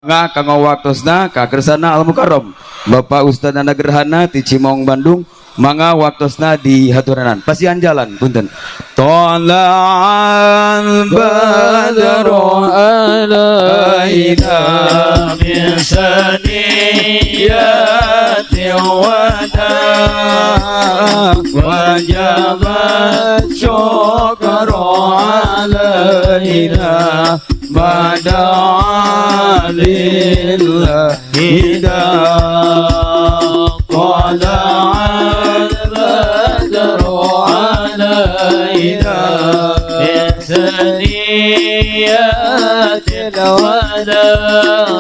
Nga kanggo waktosna ka Kersana Al Mukarram Bapak Ustaz Nanda Gerhana ti Cimong Bandung, mangga waktosna di haturanan pasihan jalan punten. Tola'al badru alaina min saniyati wada wajaba syukru alaina bada'a lillahi طلع البدر علينا من ثنيات الوداع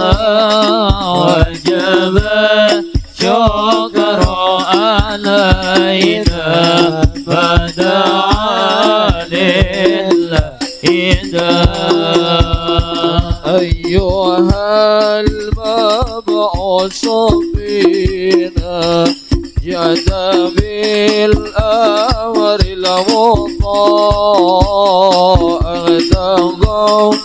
وجب الشكر علينا فدعا لله. أيها المبعوث فينا جئت بالأمر المطاع تغوصون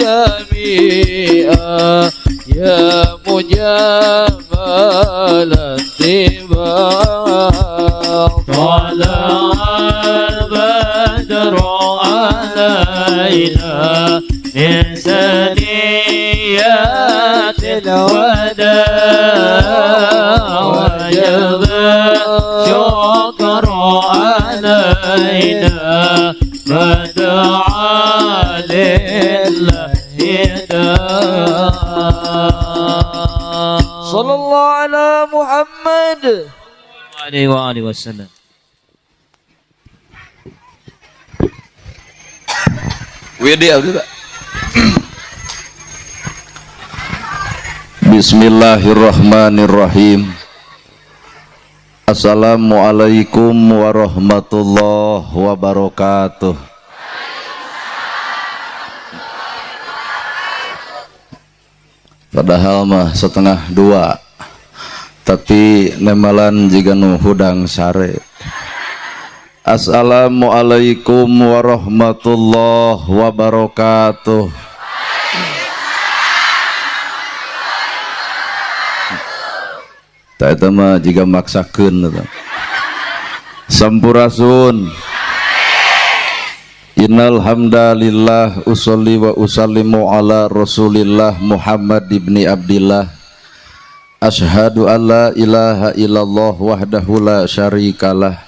جميعا يا مجمل الاتباع. طلع البدر علينا من ثنيات الوداع وجب الشكر علينا ما دعا لله. صلى الله على محمد عليه وآله وسلم. Widi abdi Pak. Bismillahirrahmanirrahim. Assalamualaikum warahmatullahi wabarakatuh. Padahal mah 1:30, tapi nemalan jiga nu hudang sare. Assalamualaikum warahmatullahi wabarakatuh. Tak eta mah jiga maksakeun eta. Sampurasun. Innal hamdalillah usolli wa usallimu ala Rasulillah Muhammad ibni Abdillah. Asyhadu an la ilaha illallah wahdahu la syarikalah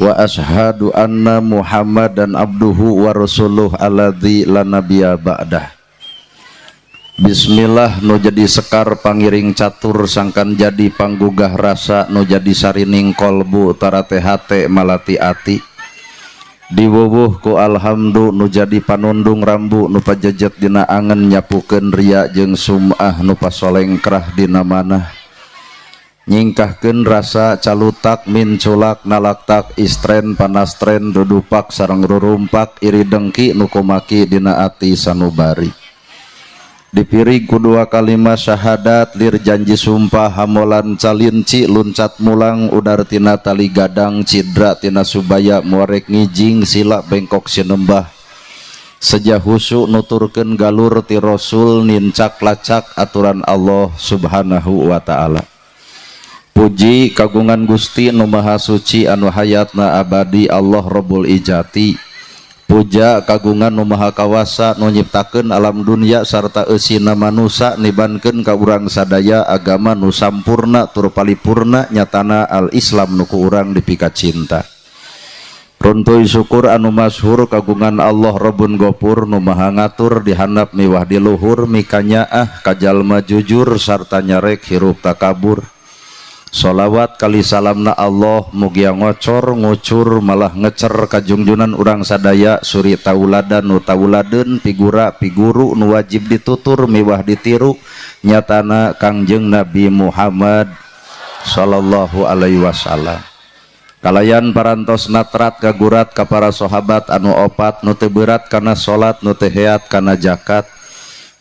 wa asyhadu anna Muhammadan abduhu wa rasuluh alladzi la nabiyya ba'dah. Bismillah nu jadi sekar pangiring catur sangkan jadi panggugah rasa nu jadi sarining kolbu tarate hate malati ati diwuwuh ku alhamdu nu jadi panundung rambu nu pajejet dina angen nyapukeun ria jeung sum'ah nu pasolengkrah dina manah nyingkahkeun rasa calutak minculak nalaktak istren panastren dudupak sareng rurumpak iri dengki nu kumaki dina ati sanubari dipirig ku dua kalimat syahadat lir janji sumpah hamolan calinci luncat mulang udar tina tali gadang cidra tina subaya muarek ngijing sila bengkok sinembah seja husu nuturkeun galur ti rasul nincak lacak aturan Allah subhanahu wa ta'ala. Puji kagungan Gusti nu maha suci anu hayatna abadi Allah Rabbul Ijati. Puja kagungan nu maha kawasa nu nyiptakeun alam dunia sarta eusina manusa nibankeun ka urang sadaya agama nu sampurna tur palipurna nyatana al-Islam nu ku urang dipika cinta. Runtuy syukur anu masyhur kagungan Allah Rabbun Gopur nu maha ngatur dihandap miwah di luhur mikanyaah ka jalma jujur sarta nyarek hirup takabur. Sholawat kali salamna Allah mugia ngocor ngucur malah ngecer kajungjunan urang sadaya suri tauladan nu tauladeun pigura piguru nu wajib ditutur miwah ditiru nyatana Kangjeng Nabi Muhammad sallallahu alaihi wasallam. Kalayan parantos natrat kagurat ka para sahabat anu opat nu teu berat kana salat nu teu heat kana zakat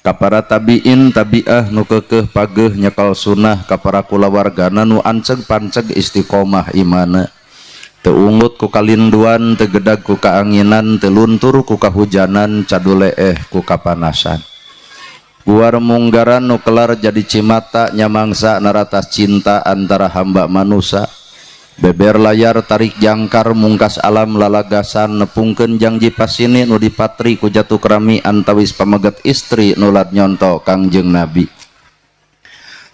ka para tabiin tabiah nu keukeuh pageuh nyekal sunnah ka para kulawargana nu anceg panceg istiqomah imana teu ungut ku kalinduan teu gedag ku kaanginan teu luntur ku kahujanan caduleeh ku kapanasan. Guar munggaran nu kelar jadi cimata nyamangsa naratas cinta antara hamba manusa. Beber layar tarik jangkar mungkas alam lalagasan nepungkeun jangji pasini nu dipatri ku jatuh kerami antawis pameget istri nulat nyonto Kangjeng Nabi.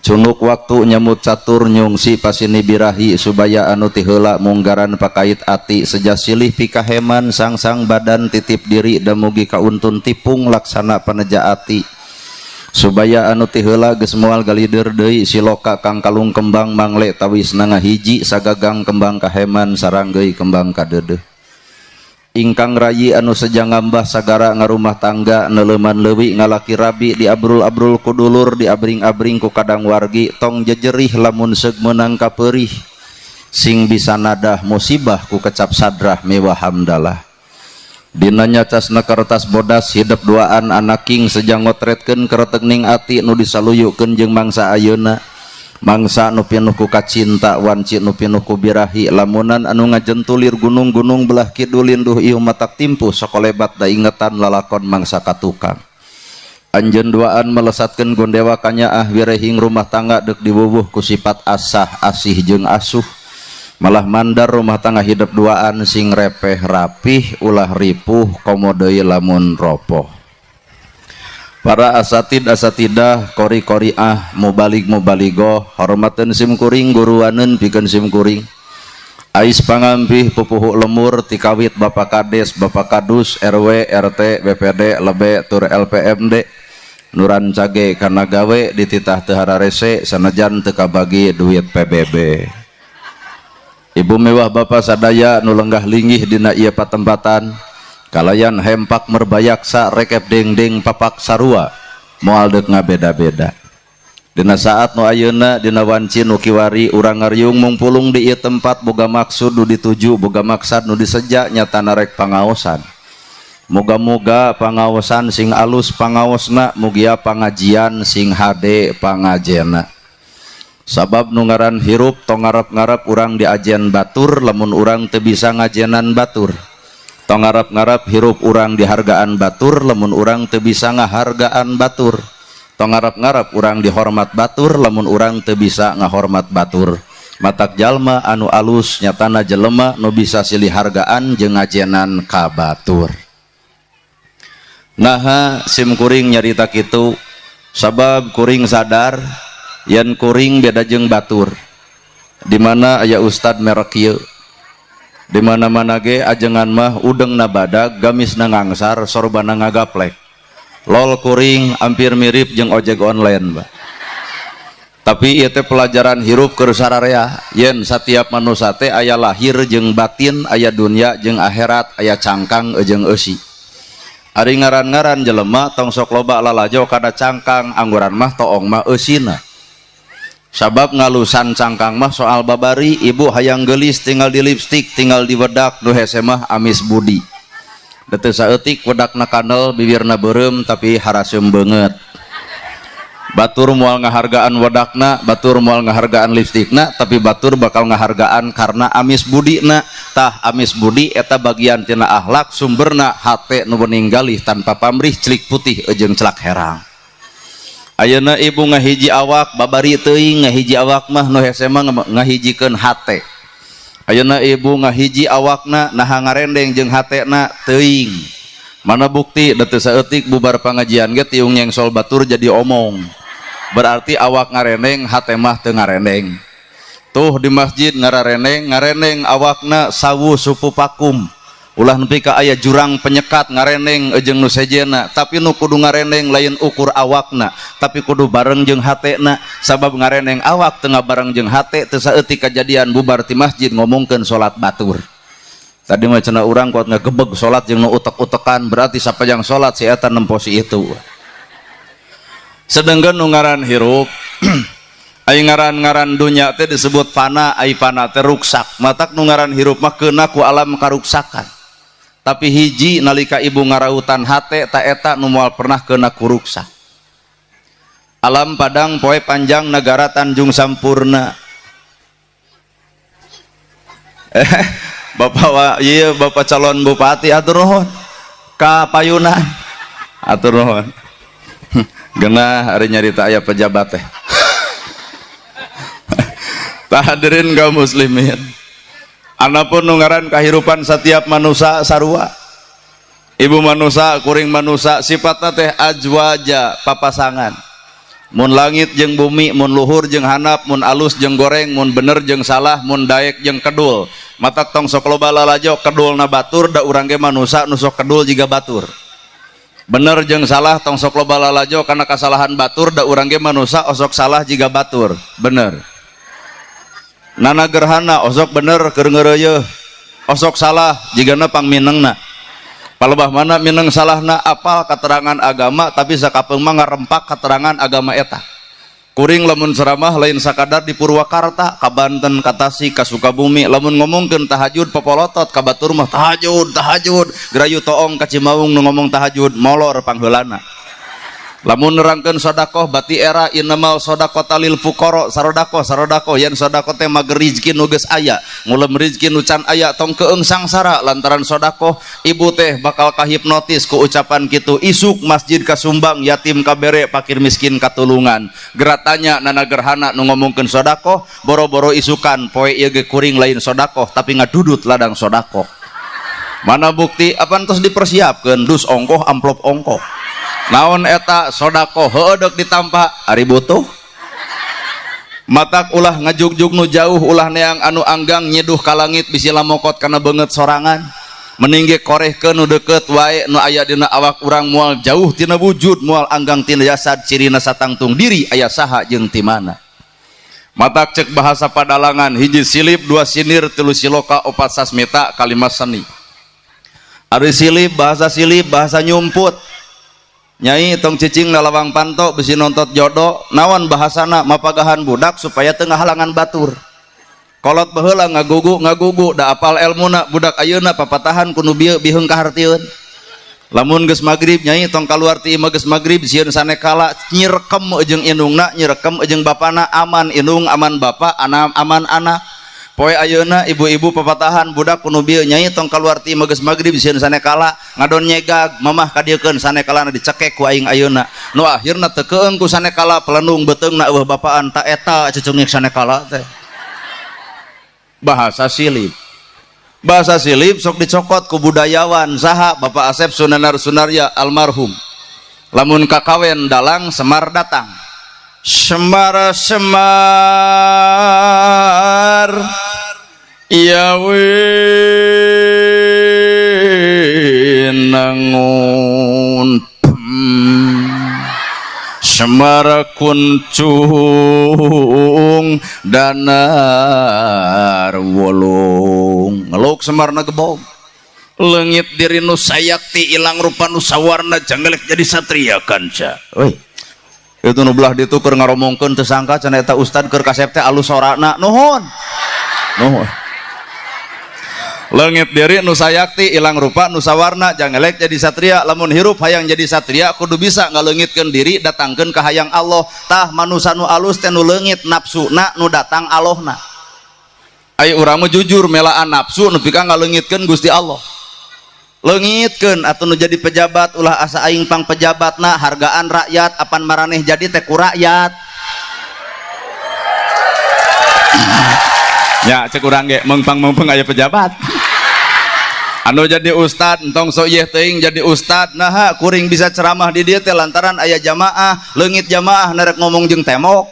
Cunuk waktu nyamut catur nyungsi pasini birahi subaya anu tiheula munggaran pakait ati seja silih pikaheman sangsang badan titip diri damugi kauntun tipung laksana paneja ati. Subaya anu tiheula geus moal galider deui siloka kang kalung kembang mangle tawis ngahiji sagagang kembang kaheman saranggeuy kembang kadeudeuh. Ingkang rayi anu seja ngambah sagara ngarumah tangga neleuman leuwi ngalaki rabi diabrul-abrul ku dulur diabring-abring ku kadang wargi tong jejerih lamun seug meunang kapeurih sing bisa nadah musibah ku kecap sadrah mewah hamdalah. Dina nyacasna kertas bodas hidep duaan anaking seja ngotretkeun keretekning ati nu disaluyukeun jeung mangsa ayeuna. Mangsa nu pinuh ku kacinta wanci nu pinuh ku birahi lamunan anu ngajentulir gunung-gunung belah kidul linduh ieu matak timpuh sakolebat da ingetan lalakon mangsa katukang. Anjeun duaan melesatkeun gondewa kanyaah wirehing rumah tangga deuk diwuwuh ku sifat asah asih jeung asuh. Malah mandar rumah tangga hidup duaan sing repeh rapih ulah ripuh komo deui lamun ropoh. Para asatid asatidah kori koriah mubalig mubaligoh hormateun sim kuring guruaneun pikeun sim kuring. Ais pangampih pupuhu lemur tikawit Bapak Kades, Bapak Kadus, RW, RT, BPD, lebe tur LPMD nuran cage kana gawe dititah teu hararese sanajan teu kabagi duit PBB. Ibu mewah bapak sadaya nu lenggah linggih dina ieu patempatan kalayan hempak merbayaksa rekep dengdeng papak sarua moal deuk ngabeda-beda. Dina saat nu ayeuna dina wanci nu kiwari urang ngariung mungpulung di ieu tempat boga maksud nu dituju boga maksad nu diseja nyatana rek pangaosan. Moga-moga pangaosan sing alus pangaosna mugia pangajian sing hade pangajena. Sabab nu ngaran hirup tong ngarep-ngarep urang diajen batur lamun urang teu bisa ngajenan batur. Tong ngarep-ngarep hirup urang dihargaan batur lamun urang teu bisa ngahargaan batur. Tong ngarep-ngarep urang dihormat batur lamun urang teu bisa ngahormat batur. Matak jalma anu alus nyatana jelema nu bisa silih hargaan jeung ngajenan ka batur. Naha sim kuring nyarita kitu sabab kuring sadar yen kuring beda jeung batur. Di mana aya ustad merek ieu. Di mana-mana ge ajengan mah udengna badag, gamisna ngangsar, sorbana ngagaplek. Lol kuring hampir mirip jeung ojek online, Pak. Tapi ieu teh pelajaran hirup keur sararea yen satiap manusia teh aya lahir jeung batin, aya dunia jeung akhirat, aya cangkang jeung eusi. Ari ngaran-ngaran jelema tong sok loba lalajo kana cangkang, angguran mah toong mah eusina. Sabab ngalusan cangkang mah soal babari, ibu hayang geulis tinggal di lipstik, tinggal di wedak, nu hese mah amis budi. Teu saeutik wedakna kanel, bibirna beureum tapi haraseum beungeut. Batur moal ngahargaan wedakna, batur moal ngahargaan lipstikna, tapi batur bakal ngahargaan karena amis budina. Tah amis budi eta bagian tina akhlak sumberna hate nu meninggalih tanpa pamrih celik putih jeung celak herang. Ayeuna ibu ngahiji awak babari teuing ngahiji awak mah nu hese mah ngahijikeun hate. Ayeuna ibu ngahiji awakna naha ngarendeng jeung hatena teuing. Mana bukti da teu saeutik bubar pangajian ge tiung nyengsol batur jadi omong. Berarti awak ngarendeng hate mah teu ngarendeng. Tuh di masjid ngarareneng ngarendeng awakna sawu supu pakum. Ulah nepi ka aya jurang penyekat ngarendeng jeung nu sejena, tapi nu kudu ngarendeng lain ukur awakna, tapi kudu bareng jeung hatena. Sabab ngarendeng awak teu bareng jeung hate teu saeutik kajadian bubar ti masjid ngomongkeun salat batur. Tadi mah cenah urang kuat ngagebeg salat jeung nu utek-utekan, berarti sapajang salat si eta nempo si itu. Sedengkeun nu ngaran hirup ai ngaran-ngaran dunya teh disebut fana, ai fana teh ruksak. Matak nu ngaran hirup mah keuna ku alam karuksakan. Tapi hiji nalika ibu ngarautan hate ta eta nu moal pernah keuna ku ruksak. Alam padang poe panjang negara Tanjung Sampurna. Bapak wa, iya bapak calon bupati atur nuhun ka payunan atur nuhun. Genah ari nyarita aya pejabat teh. Tah, hadirin kaum muslimin, anapun nu ngaran kahirupan setiap manusia sarua. Ibu manusia, kuring manusia, sifatna teh azwaja, papasangan. Mun langit jeung bumi, mun luhur jeung handap, mun alus jeung goreng, mun bener jeung salah, mun daek jeung kedul. Matak tong sok loba lalajo kedulna batur, da urang ge manusia nu sok kedul jiga batur. Bener jeung salah tong sok loba lalajo karena kasalahan batur, da urang ge manusia osok salah jiga batur. Bener. Nana gerhana osok bener keur ngeureuyeuh, osok salah jigana pangminengna. Palebah mana mineng salahna? Apal keterangan agama, tapi sakapeung mah ngarempak keterangan agama eta. Kuring lamun ceramah lain sakadar di Purwakarta, ka Banten, ka Tasik, ka Sukabumi. Lamun ngomongkeun tahajud popolotot ka batur mah, "Tahajud, tahajud." Gerayu toong ka Cimaung nu ngomong tahajud, molor pangheulana. Lamun nerangkeun sodakoh bati era innamal sodaqota lil fuqara, sarodakoh sarodakoh, yen sodakoh teh mager rizki nu geus aya, ngulem rizki nu can aya, tong keung sangsara lantaran sodakoh. Ibu teh bakal kahipnotis ku ucapan kitu, isuk masjid kasumbang, yatim kabere, pakir miskin katulungan. Geratanya nana gerhana nu ngomongkeun sodakoh, boro-boro isukan poe ieu ge kuring lain sodakoh, tapi ngadudut ladang sodakoh. Mana bukti? Apan tos dipersiapkeun dus ongkoh, amplop ongkoh. Naon eta? Sodakoh. Heueuh, deuk ditampa ari butuh. Matak ulah ngajugjug nu jauh, ulah neang anu anggang, nyiduh ka langit bisi lamokot kana beungeut sorangan. Mending ge korehkeun nu deukeut wae, nu aya dina awak urang, moal jauh tina wujud, moal anggang tina jasad, cirina satangtung diri aya saha jeung ti mana. Matak cek bahasa padalangan, hiji silip, dua sinir, tilu siloka, opat sasmita, kalima seni. Ari silip, bahasa silip, bahasa nyumput. "Nyai, tong cicing na lawang panto, bisi nontot jodoh." Naon bahasana? Mapagahan budak supaya teu ngahalangan batur. Kolot baheula ngagugu ngagugu, da apal elmuna. Budak ayeuna papatahan ku nu bieu, biheung kahartieun. Lamun geus magrib, "Nyai, tong kaluar ti imah geus magrib, sieun sanekala." Nyirekem jeung indungna, nyirekem jeung bapana, aman indung, aman bapak, anak aman anak. Poe ayeuna ibu-ibu papatahan budak ku nu bieu, "Nyai, tong kaluar ti imah geus magrib, sieun sanekala." Ngadon nyegag, "Mamah kadiekeun, sanekalana dicekek ku aing ayeuna." Nu akhirna teu keung ku sanekala, pelendung beuteungna, eueuh bapaan. Ta eta cecungik sanekala teh. Bahasa silip, bahasa silip sok dicokot ku budayawan saha? Bapak Asep Sunanar Sunarya almarhum. Lamun kakawen dalang Semar datang, "Semar, Semar, ya winangun, Semar kuncung danar wulung." Ngeluk Semar na gebog. "Leungit diri nu sayakti, ilang rupa nu sawarna, janggelek jadi satria kanca." Woi, itu nu belah ditu keur ngaromongkeun, teu sangka cenah eta ustad keur kasep teh alus sorana. Nuhun, nuhun. "Leungit diri nu sayakti, ilang rupa nu sawarna, jangelek jadi satria." Lamun hirup hayang jadi satria, kudu bisa ngaleungitkeun diri, datangkeun ka hayang Allah. Tah, manusa nu alus teh nu leungit nafsuna, nu datang Allahna. Ayo, urang mah jujur melaan nafsu nepi ka ngaleungitkeun Gusti Allah. Leungitkeun atuh. Nu jadi pejabat ulah asa aing pang pejabatna, hargaan rakyat. Apan maraneh jadi teh ku rakyat. Ya, cek urang ge mengpang-mengpeng aya pejabat. Anu jadi ustad entong sok yeh teuing jadi ustad. Naha kuring bisa ceramah di dieu teh lantaran aya jamaah. Leungit jamaah, nerek ngomong jeung temok.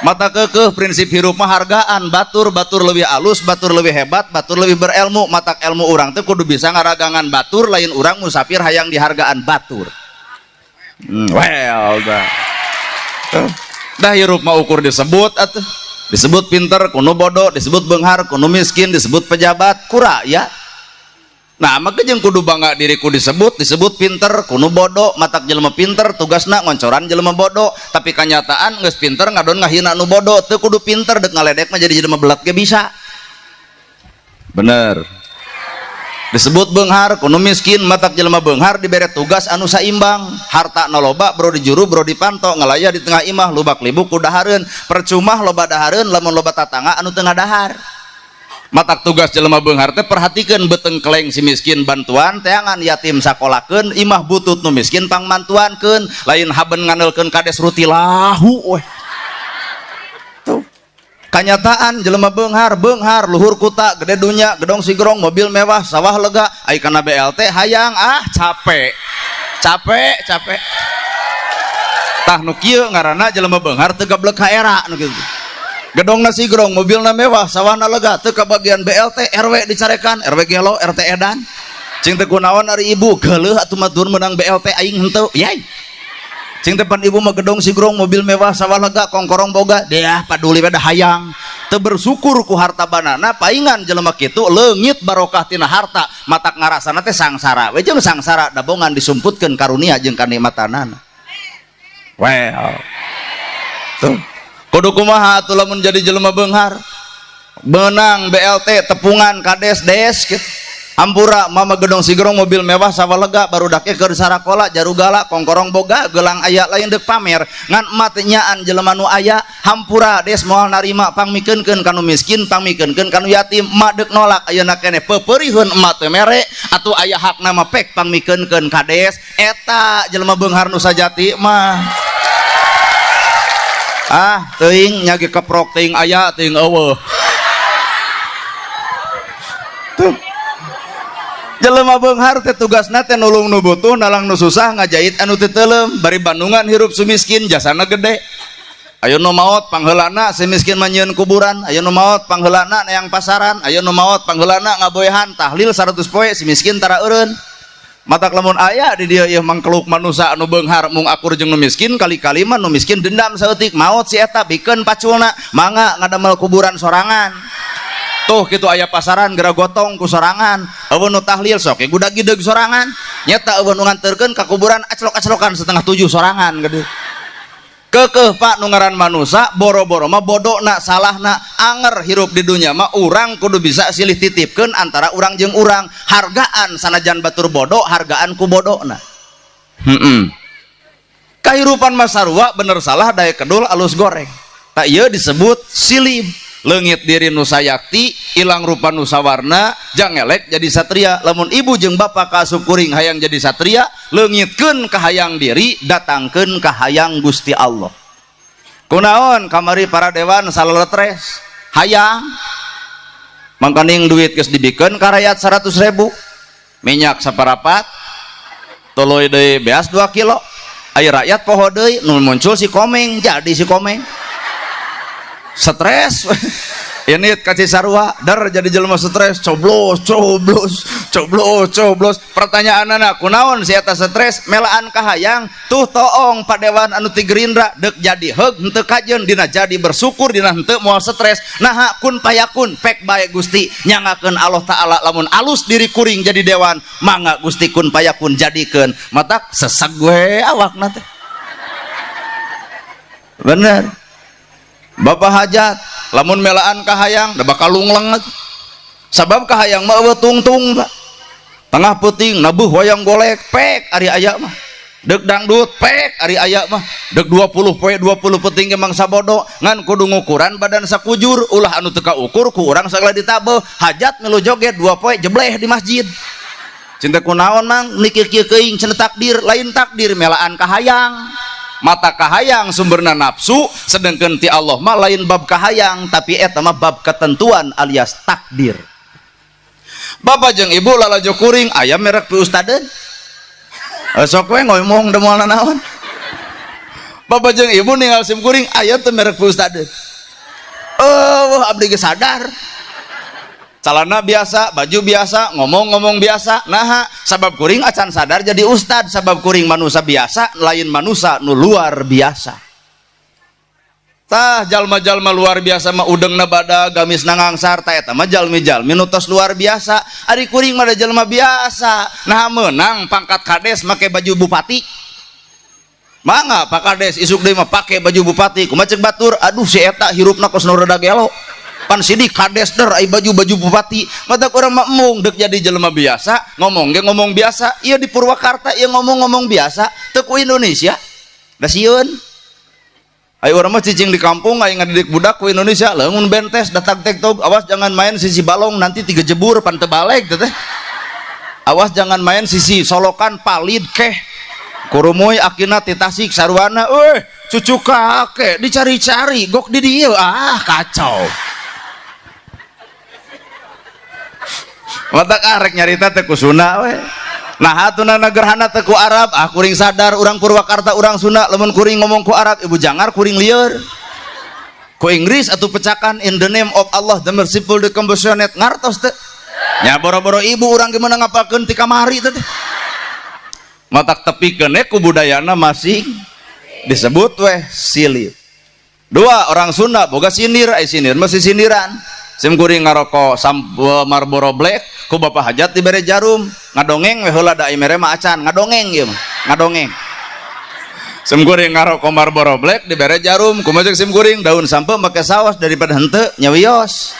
Mata kekeh prinsip hirup mah hargaan batur. Batur lebih alus, batur lebih hebat, batur lebih berilmu. Matak ilmu urang teh kudu bisa ngaragangan batur, lain urang musafir hayang dihargaan batur. Well dah. Dah hirup mah ukur disebut atuh. Disebut pinter kuno bodoh, disebut benghar kuno miskin, disebut pejabat ku rakyat. Nah, maka jeung kudu bangga diriku disebut disebut pinter kuno bodoh. Matak jelema pinter tugasna ngoncoran jelema bodoh, tapi kenyataan geus pinter ngadon ngahina nu bodoh. Teu kudu pinter dek ngaledek mah, jadi jelema belat ge bisa. Bener. Disebut benghar kuno miskin. Matak jelema benghar dibere tugas anu saimbang. Harta na loba, bro di juru, bro di panto, ngalaya di tengah imah, lubak libuk ku dahareun. Percuma loba dahareun lamun loba tatangga anu tengah dahar. Matak tugas jelema beunghar teh perhatikeun beuteung keleng si miskin bantuan, teangan yatim sakolakeun, imah butut nu miskin pangmantuankeun, lain haben ngandelkeun kades rutilahu weh. Tuh. Kanyataan jelema beunghar, beunghar luhur kuta, gede dunya, gedong sigrong, mobil mewah, sawah lega, ai kana BLT hayang ah capek. Capek, capek. Tah nu kieu ngaranna jelema beunghar teu gablek ka era nu kitu. Gedongna sigrong, mobilna mewah, sawahna lega, teu kabagian BLT, RW dicarekan, RW gelo, RT edan. Cing teh kunaon ari ibu, geuleuh atuh mah tur meunang BLT aing henteu. Yai. Cing teh pan ibu mah gedong sigrong, mobil mewah, sawah lega, kongkorong boga, deah paduli we da hayang. Teu bersyukur ku harta banana, paingan jelema kitu leungit barokah tina harta, matak ngarasana teh sangsara. We jeung sangsara dabongan disumputkeun karunia jeung kanikmatanana. Well. Tuh. Kudu kumaha atuh lamun jadi jelema beunghar? Beunang BLT tepungan kades des gitu. Hampura mama gedong sigrong mobil mewah sawah lega barudak keur sarakola jarugala kongkorong boga gelang aya lain deuk pamer ngan emak teh nyaan jelema nu aya hampura des moal narima pangmikeunkeun ka nu miskin pangmikeunkeun ka nu yatim emak deuk nolak ayeuna keneh peupeuriheun emak teh mere atuh aya hakna mah pek pangmikeunkeun kades eta jelema beunghar nu sajati mah. Ah teuing nya ge keprok teuing aya teuing eueuh. Tuh. Jelema beunghar teh tugasna teh nulung nu butuh, nalang nu susah, ngajait anu teu teuleum, bari Bandungan hirup sumiskin jasana gede. Ayo nu maot pangheulana si miskin mah nyieun kuburan, ayo nu maot pangheulana neang pasaran, ayo nu maot pangheulana ngaboehan tahlil 100 poe si miskin tara eureun. Matak lamun aya di dieu ieu mangkeluk manusa anu beunghar mung akur jeung nu miskin kali-kali mah nu miskin dendam saeutik maot si eta bikeun paculna mangga ngadamel kuburan sorangan. Tuh kitu aya pasaran geura gotong ku sorangan, eueuh nu tahlil sok ge gudag gideug sorangan, nyeta eueuh nu nganterkeun ka kuburan aclok-aclokan 6:30 sorangan gede. Keukeuh Pak nu ngaran manusa boro-boro mah bodona salahna anger hirup di dunya mah urang kudu bisa silih titipkeun antara urang jeung urang hargaan sanajan batur bodo hargaan ku bodona. Kahirupan mah sarua bener salah daek kedul alus goreng. Tak ieu disebut silib. Leungit diri nu sayakti ilang rupa nu sawarna jangelek jadi satria. Lamun ibu jeung bapa kaasup kuring hayang jadi satria leungitkeun kahayang diri datangkeun kahayang Gusti Allah. Kunaon kamari para dewan salaletres hayang mangkaning duit geus dibikeun ka rakyat 100.000 minyak saparapat tuluy deui beas 2 kilo ai rakyat poho deui nu muncul si Komeng jadi si Komeng stres. Ini kasih sarua dar jadi jelema stres coblos coblos coblos coblos. Pertanyaan anak kunaon si eta stres melaan kahayang tuh toong padewan anu ti Gerindra deuk jadi heug henteu kajeun dina jadi bersyukur dina henteu moal stres naha kun payakun pek bae Gusti nyangakeun Allah Taala lamun alus diri kuring jadi dewan mangga Gusti kun payakun jadikeun matak seseg we awakna teh bener. Bapak hajat lamun melaan kahayang da bakal lungleng sabab kahayang mah eueuh tungtung Pak tengah peuting nabuh wayang golek pek ari aya mah deuk dangdut pek ari aya mah deuk 20 poe 20 peuting ge mangsa bodo ngan kudu ngukuran badan sakujur ulah anu teu kaukur ku urang sagala ditabeuh hajat milu joget 2 poe jebleh di masjid cinta kunaon mang mikir kieu keuing cenah takdir lain takdir melaan kahayang. Mata kahayang sumberna nafsu sedangkan ti Allah mah lain bab kahayang tapi eta mah bab ketentuan alias takdir. Bapak jeung ibu lalajo kuring aya merek pi ustadeun sok we ngomong da moal nanaon. Bapak jeung ibu ninggal sim kuring aya teu merek pi ustadeun eueuh abdi geus sadar calana biasa, baju biasa, ngomong-ngomong biasa. Naha sabab kuring acan sadar jadi ustad, sabab kuring manusia biasa lain manusia nu luar biasa. Tah jalma-jalma luar biasa mah udengna badag, gamisna ngangsar, tah eta mah jalmi-jalmi nu tos luar biasa. Ari kuring mah da jalma biasa. Naha meunang pangkat kades make baju bupati. Mangga Pak Kades isuk deui mah pake baju bupati. Kumaha ceuk batur? Aduh si eta hirupna kos nu rada gelo. Pan sidik kades der ai baju-baju bupati. Mata urang mah embung deuk jadi jelema biasa, ngomong ge ngomong biasa. Ieu di Purwakarta ieu ngomong-ngomong biasa, teu ku Indonesia. Da sieun. Ayo urang mah cicing di kampung aing ngadidik budak ku Indonesia leungun bentes datang TikTok, awas jangan main sisi balong nanti tiga jebur pan teu baleg teh. Awas jangan main sisi solokan palid keh. Kurumuy akina ti Tasik sarwana euy cucu kakek dicari-cari gok di dieu ah kacau. Matak arek nyarita teh ku Sunda we. Nah hatunana gerhana teh ku Arab, ah kuring sadar urang Purwakarta urang Sunda lamun kuring ngomong ku Arab ibu jangar kuring lieur. Ku Inggris atuh pecakan in the name of Allah the merciful the compassionate ngartos teh. Nya boro-boro ibu urang gimana ngapalkeun ti kamari teh. Matak tepikeun ku budayana masing disebut weh silip. Dua orang Sunda boga sindir, ai sindir masih sindiran. Sim kuring ngarokok Marlboro Black ku bapak hajat dibere jarum ngadongeng we heula da mere mah acan ngadongeng ieu mah ngadongeng. Sim kuring ngarokok Marlboro Black dibere jarum kumaha ceuk sim kuring daun sampe make saos daripada henteu nya wios.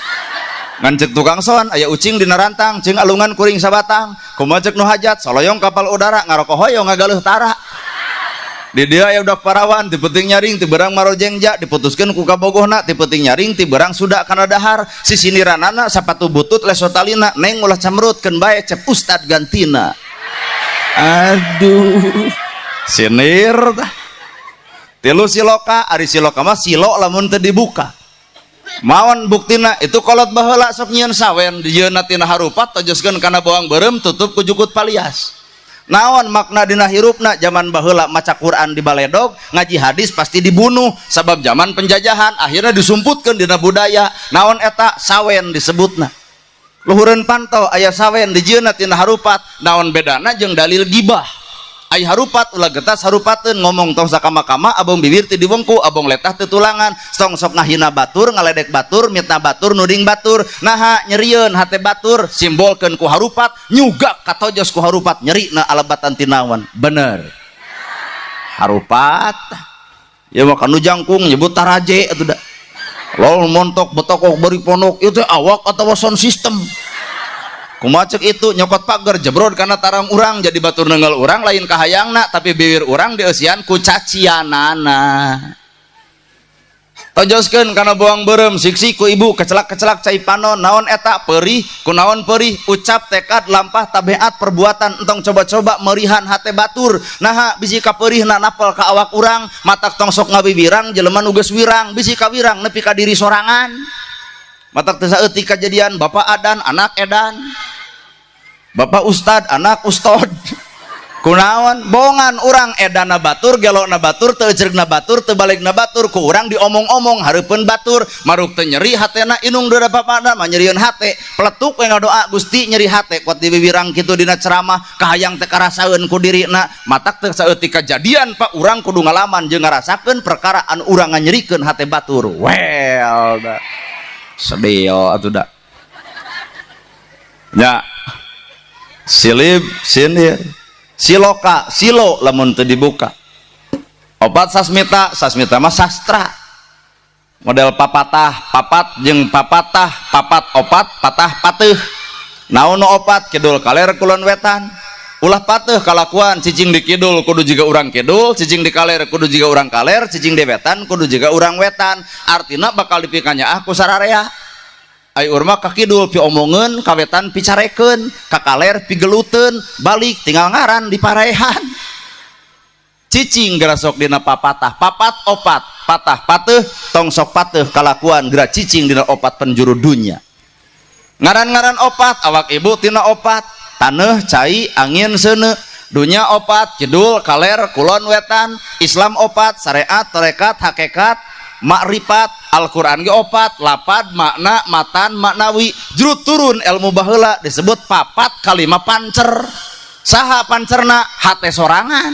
Ngan ceuk tukang son aya ucing dina rantang jeung alungan kuring sabatang kumaha ceuk nu hajat soloyong kapal udara ngarokok hoyong ngagaleuh tara. Di dia aya budak parawan ti penting nyaring ti berang marojengja diputuskeun ku kabogohna ti penting nyaring ti berang suda kana dahar sisiniranana sapatu butut lesotalina neng ulah camrut keun bae cep ustad gantina. Aduh sinir tah. Tilu siloka ari siloka mah silo lamun teu dibuka. Maon buktina itu kolot baheula sok nyieun sawen dijieunna tina harupat tojoskeun kana bawang beureum tutup ku jukut palias. Naon makna dina hirupna zaman baheula maca Quran di baledog ngaji hadis pasti dibunuh sabab zaman penjajahan akhirnya disumputkeun dina budaya. Naon eta sawen disebutna. Luhureun panto aya sawen dijieunna tina harupat naon bedana jeung dalil gibah. Ai harupat ulah getas harupateun ngomong tong sakama-kama abong bibir teu diwengku abong letah teu tulangan tong sok ngahina batur ngaledek batur mitnah batur nuding batur naha nyerieun hate batur simbolkeun ku harupat nyugak katojos ku harupat nyerina alebatan tinawan bener harupat ya mah kanu jangkung nyebut taraje atuh da lol montok betokok beri ponok itu awak atawa sound system. Kumaha ceuk itu nyokot pagar jebrod kana tarang urang jadi batur nenggel urang lain kahayangna tapi bibir urang dieusian ku cacianana. Tojoskeun kana bawang beureum siksi ku ibu kecelak-kecelak cai panon naon eta perih kunaon perih ucap tekad lampah tabeat perbuatan entong coba-coba merihan hate batur naha bisi kaperihna napel ka awak urang matak tong sok ngabibirang jelema nu geus wirang bisi kawirang nepi ka diri sorangan. Matak teu saeutik kajadian bapak adan anak edan bapak ustad anak ustod kunaon bongan urang edana batur gelokna batur teu eceurna batur teu balegna batur ku urang diomong-omong hareupeun batur maruk teu nyeri hatena inung deuda bapana mah nyerieun hate peletuk we ngadoa Gusti nyeri hate kuat diwiwirang kitu dina ceramah kahayang teh karasaeun ku dirina matak teu saeutik kajadian pak urang kudu ngalaman jeung ngarasakeun perkara anu urang nganyerikeun hate batur well da sedih atuh da nya silib sindir siloka silo lamun teu dibuka. Opat sasmita sasmita mah sastra model papatah papat jeung papatah papat opat patah pateuh naon nu opat kidul kaler kulon wetan ulah pateuh kalakuan cicing di kidul kudu jiga urang kidul cicing di kaler kudu jiga urang kaler cicing di wetan kudu jiga urang wetan artina bakal dipikanyaah ku sararea. Ai urma ka kidul piomongeun ka wetan picarekeun ka kaler pigeluteun balik tinggal ngaran di parehan cicing gerasok dina papatah papat opat patah pateuh tong sok pateuh kalakuan geura cicing dina opat penjuru dunya ngaran-ngaran opat awak ibu tina opat taneuh cai angin seuneu dunya opat kidul kaler kulon wetan Islam opat syariat tarekat hakikat makrifat Al-Qur'an ge opat lapad makna matan maknawi juru turun ilmu baheula disebut papat kalima pancer saha pancerna hate sorangan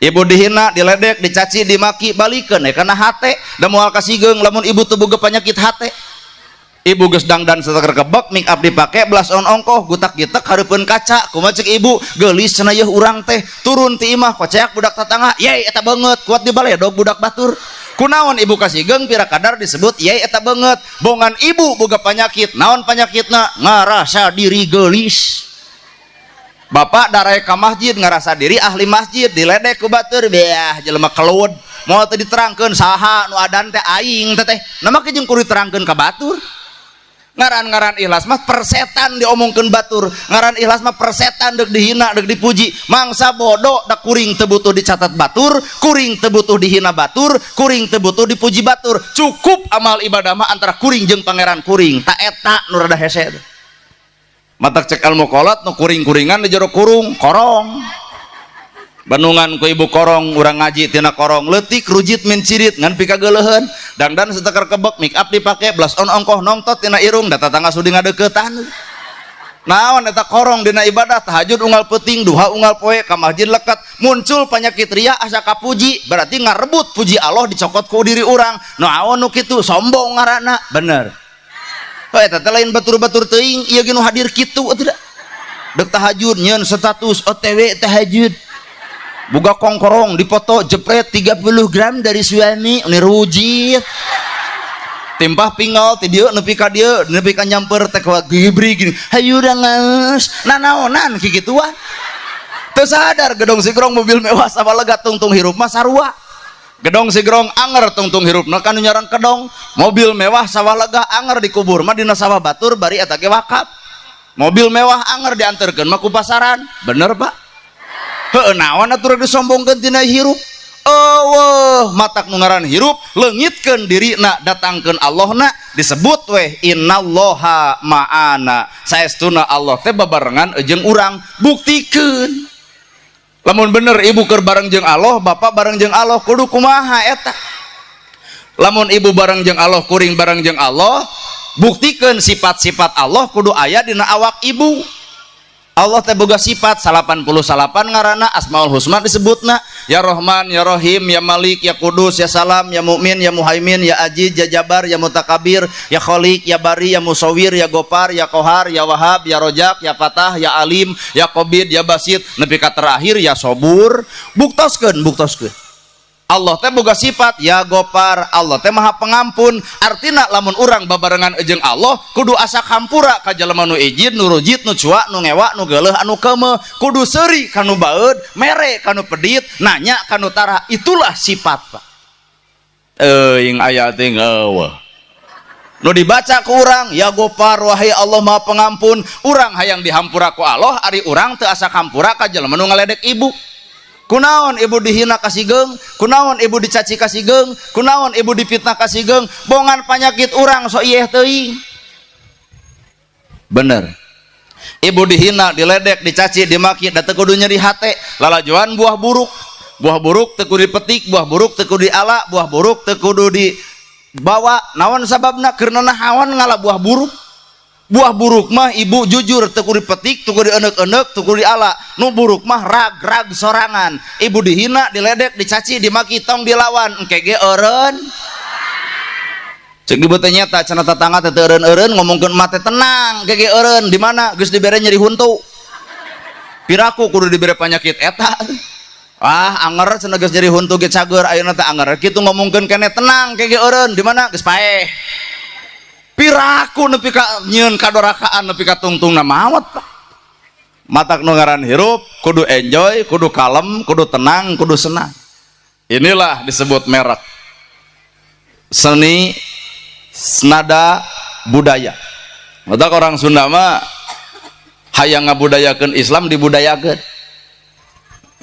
ibu dihina diledek dicaci dimaki balikeun we kana hate da moal kasigeung lamun ibu teu boga panyakit hate ibu geus dangdan sateker kebek make up dipake blush on ongkoh gutak gitek hareupeun kaca kumaha ceuk ibu geulis cenah yeuh urang teh turun ti imah koceak budak tatangga yey eta beungeut kuat dibaledog budak batur kunaon ibu kasigeung pira kadar disebut yey eta beungeut bongan ibu boga panyakit naon panyakitna ngarasa diri geulis bapak darai ka masjid ngarasa diri ahli masjid diledek ku batur beah jelema kelud Moal teu diterangkeun saha nu adan teh aing teh teh. Nah make jeung kudu diterangkeun ka batur. Ngaran-ngaran ikhlas mah persetan diomongkeun batur. Ngaran ikhlas mah persetan deuk dihina deuk dipuji. Mangsa bodoh da kuring teu butuh dicatat batur, kuring teu butuh dihina batur, kuring teu butuh dipuji batur. Cukup amal ibadah mah antara kuring jeung pangeran kuring. Ta eta nu rada hese. Matak cek ilmu kolot nu kuring-kuringan di jero kurung, korong. Bandungan ku ibu korong, urang ngaji tina korong, leutik rujit min cirit ngan pikageuleuheun, dangdan seteker kebek, make up dipake, blush on ongkoh nongtot tina irung, da tatangga sudi ngadeukeutan. Naon eta korong dina ibadah, tahajud unggal peuting, duha unggal poe, ka masjid leket, muncul penyakit ria asa kapuji, berarti ngarebut puji Allah dicokot ku diri urang. Naon nu kitu sombong ngaranna, bener. Oh, eta teh lain batur-batur teuing, ieu ge nu hadir kitu atuh da. Deuk tahajud nyeun status OTW tahajud. Buka kongkorong dipoto jepret 30 gram dari suami ini rujit timpah pinggal ti dieu nepi ka dieu nepi ka nyamper teh gibri gini hayu geus nanaonan kikituan teu sadar gedong sigrong mobil mewah sama lega tungtung hirup mah sarua gedong sigrong anger tungtung hirupna kanu nyarang kedong mobil mewah sawah lega anger dikubur mah dina sawah batur bari eta ge wakaf mobil mewah anger dianterkeun mah ku pasaran bener Pak. Heueuh naon atuh disombongkeun tina hirup eueuh matak nu ngaran hirup leungitkeun dirina datangkeun Allahna disebut weh innallaha ma'ana saestuna Allah teh babarengan jeung urang buktikeun lamun bener ibu keur bareng jeung Allah bapak bareng jeung Allah kudu kumaha eta lamun ibu bareng jeung Allah kuring bareng jeung Allah buktikeun sifat-sifat Allah kudu aya dina awak ibu. Allah teh boga sifat 88 ngaranna Asmaul Husna disebutna ya Rahman ya Rahim ya Malik ya Kudus ya Salam ya Mukmin ya Muhaimin ya Aziz ya Jabar ya Mutakabir ya Khalik ya Bari ya Musawwir ya Gopar ya Kohar ya Wahab ya Rojak ya Fatah ya Alim ya Qabid ya Basit nepi ka terakhir ya Sobur. Buktoskeun buktoskeun Allah teh boga sifat ya Gopar, Allah teh maha pengampun. Artina lamun urang babarengan jeung Allah kudu asa hampura ka jelema nu ijid, nu rujit, nu cuak, nu ngewa, nu geuleuh, anu keumeuh, kudu seuri ka nu baeud, mere ka nu pedit, nanya ka nu tara. Itulah sifat Pak. Euing aya teh eueuh. Nu dibaca ku urang ya Gopar, wahai Allah maha pengampun. Urang hayang dihampura ku Allah, ari urang teu asa hampura ka jelema nu ngaledek ibu. Kunaon ibu dihina kasigeung, kunaon ibu dicaci kasigeung, kunaon ibu dipitnah kasigeung, bongan panyakit urang sok ieu teuing. Bener. Ibu dihina, diledek, dicaci, dimaki, da teu kudu nyeri hate, lalajoan buah buruk. Buah buruk teu kudu dipetik, buah buruk teu kudu diala, buah buruk teu kudu dibawa. Naon sababna? Keur nanahaon ngala buah buruk? Buah buruk mah ibu jujur teu kudu dipetik, teu kudu dieneuk-eneuk, teu kudu diala. Nu buruk mah rag-rag sorangan. Ibu dihina, diledek, dicaci, dimaki, tong dilawan, engke ge eureun. Cek ibu teh nyata cenah tetangga teh teu eureun-eureun ngomongkeun emak teh tenang, engke ge eureun. Di mana geus dibere nyeri huntu. Piraku kudu dibere panyakit eta. Ah, anger cenah geus nyeri huntu ge cager ayeuna teh anger. Kitu ngomongkeun keneh tenang, engke ge eureun. Di mana geus paeh. Piraku nepi ka nyieun kadorakaan nepi ka tungtungna maot Pak. Matak nu ngaran hirup kudu enjoy, kudu kalem, kudu tenang, kudu senang. Inilah disebut merek. Seni nada budaya. Matak orang Sunda mah hayang ngabudayakeun Islam dibudayakeun.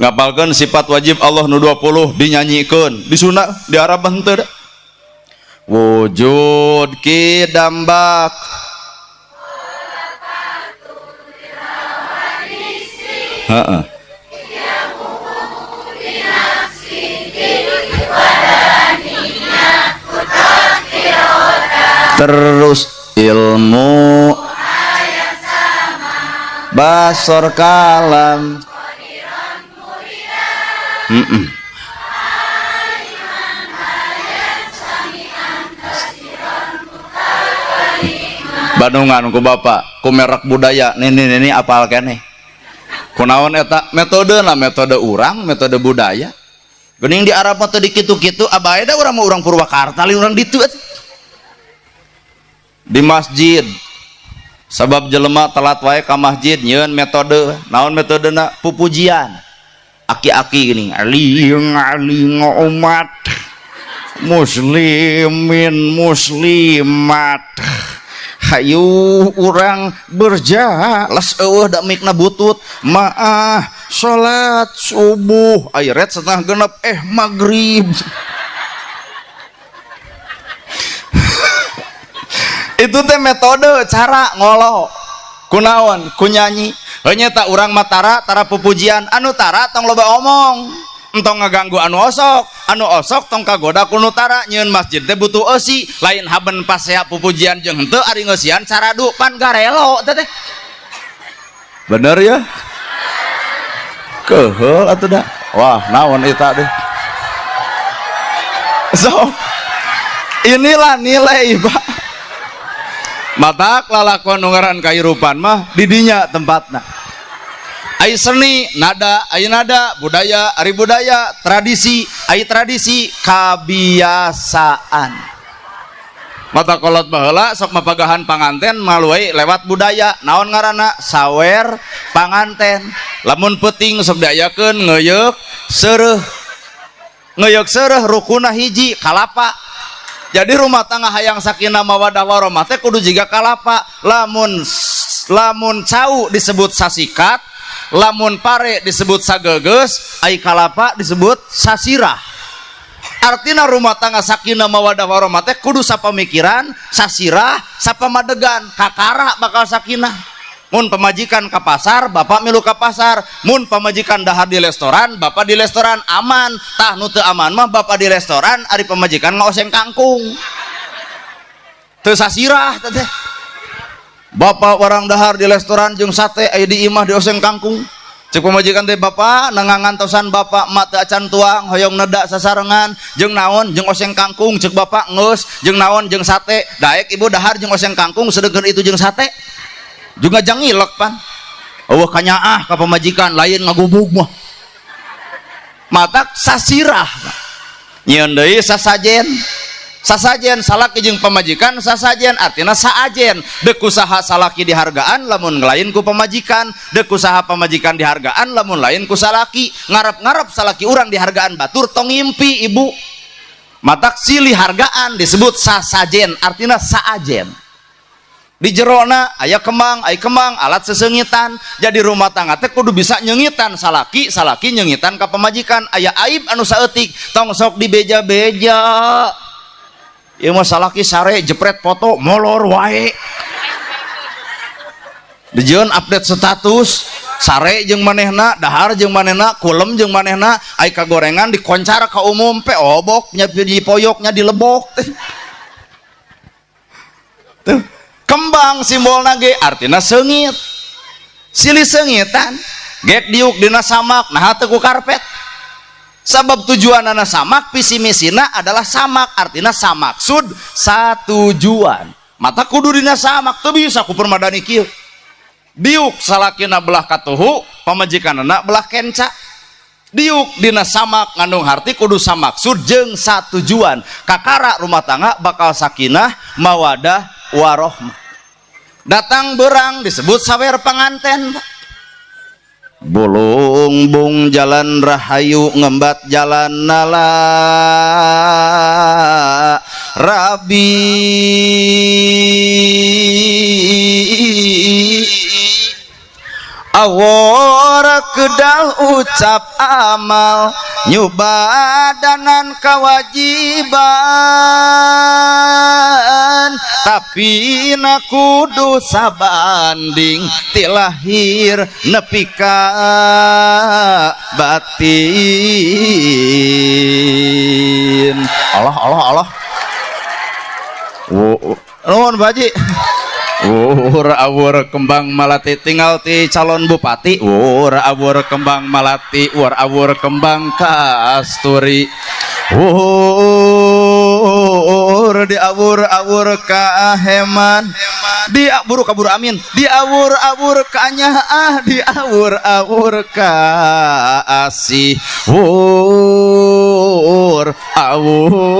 Ngapalkeun sifat wajib Allah nu 20 dinyanyikeun. Di Sunda di Arab mah henteu da. Wujud kidambak heeh. Terus ilmu basor kalam. Bandungan ku bapak ku merek budaya nini nini apal keneh kunaon eta metode lah metode urang metode budaya geuning di Arab mah teu dikitu-kitu abae da urang mah urang Purwakarta lain urang ditu atuh. Di masjid sabab jelema telat wae ka masjid nyieun metode naon metodena pupujian. Aki-aki gini, aling-aling umat muslimin muslimat. Hayu urang berjalas eueuh da mikna butut maah salat subuh ayret setengah genep maghrib. Itu teh metode cara ngolo kunaon ku nyanyi heuh nya urang mah tara pupujian anu tara tong loba omong entong ngaganggu anu osok tong kagoda ku nu tara nyieun masjid teh butuh eusi lain haben pasea pupujian jeung henteu ari ngeusian caradu pan garelo teh teh bener ya keheul atuh da wah naon eta deh. So inilah nilai Pak matak lalakon nu ngaran kahirupan mah di dinya tempatna. Ai seni nada, ai nada budaya, ari budaya tradisi, ai tradisi kabiasaan. Mata kolot baheula sok mapagahan panganten maluai lewat budaya. Naon ngaranna? Sawer panganten. Lamun peuting sok diayakeun ngeuyeuk seureuh. Ngeuyeuk seureuh rukunna hiji kalapa. Jadi rumah tangga hayang sakinah mawadah warahmah teh kudu jiga kalapa. Lamun lamun cau disebut sasikat, lamun pare disebut sageges, ai kalapa disebut sasirah. Artinya rumah tangga sakinah mawadah warahmah teh kudu sapamikiran, sasirah, sapamadegan, kakara bakal sakinah. Mun pamajikan ka pasar, bapak milu ka pasar. Mun pamajikan dahar di restoran, bapak di restoran aman. Tah nu teu aman mah bapak di restoran, ari pamajikan ngaoseng kangkung. Teu sasirah teh. Bapak warang dahar di restoran jeung sate aya di imah dioseng kangkung. Cek pamajikan teh bapak nengangan tosan bapak mak teu acan tuang hoyong nedak sasarengan jeung naon jeung oseng kangkung cek bapak geus jeung naon jeung sate daek ibu dahar jeung oseng kangkung sedengkeun itu jeung sate juga jangilek pan eueuh kanyaah ka pamajikan lain ngagubug mah matak sasirah nyieun deui sasajen. Sasajen salaki jeung pamajikan sasajen artinya saajen deuk usaha salaki dihargaan lamun lain ku pamajikan deuk usaha pamajikan dihargaan lamun lain ku salaki ngarep-ngarep salaki urang dihargaan batur tong ngimpi ibu matak silih hargaan disebut sasajen artinya saajen di jerona aya kemang aya kemang alat sesengitan jadi rumah tangga teh kudu bisa nyengitan salaki salaki nyengitan ka pamajikan aya aib anu saeutik tong sok dibeja-beja. Ieu mah salaki sare jepret foto molor wae. Dijieun update status sare jeung manehna, dahar jeung manehna, kulem jeung manehna, ai kagorengan dikoncar ka umum pe obok nya dipoyok nya dilebok. Tuh, kembang simbolna ge artina seungit. Silih seungitan, gek diuk dina samak naha teu ku karpet. Sabab tujuanana samak, visi misina adalah samak, artinya samaksud satujuan. Mata kudu dina samak teu bisa ku permadani kieu. Diuk salakina belah katuhu, pamajikanana belah kenca. Diuk dina samak ngandung harti kudu samaksud jeung satujuan. Kakara rumah tangga bakal sakinah, mawadah, warohmah. Datang berang disebut sawer panganten. Bulung bung jalan rahayu ngembat jalan nala rabi awara kedal ucap amal nyubadanan kewajiban tapi na kudu sabanding tilahir nepi ka batin. Allah Allah Allah. Nuhun Pak Haji. Wur awur kembang malati tinggal ti calon bupati. Wur awur kembang malati, wur awur kembang kasturi. Wur di awur awur kaheman, di abur kabur amin, di awur awur kanyaah, di awur awur kaasih. Wur awur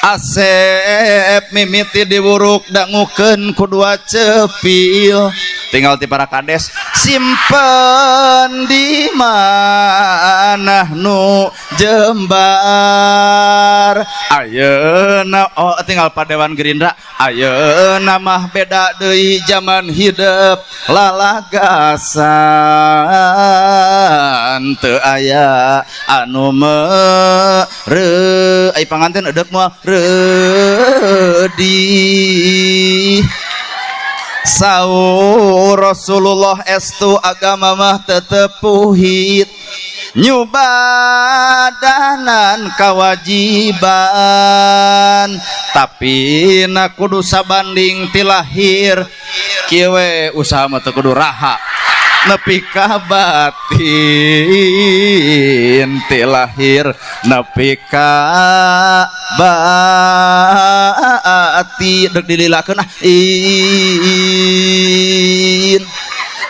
Asep mimiti diwuruk dangukeun ku dua cepil Tinggal ti para kades simpen di mana nu jembar ayeuna oh tinggal padewan Gerindra ayeuna mah beda deui zaman hidep lalagasan teu aya anu mere ai panganten eudek moal reudi. Saur Rasulullah estu agama mah tetepuhit nyubadanan kewajiban tapi na kudu sabanding ti lahir kieu we usaha mah teu kudu raha nepi ka batin ti lahir nepi ka bati dek dililakeun ah in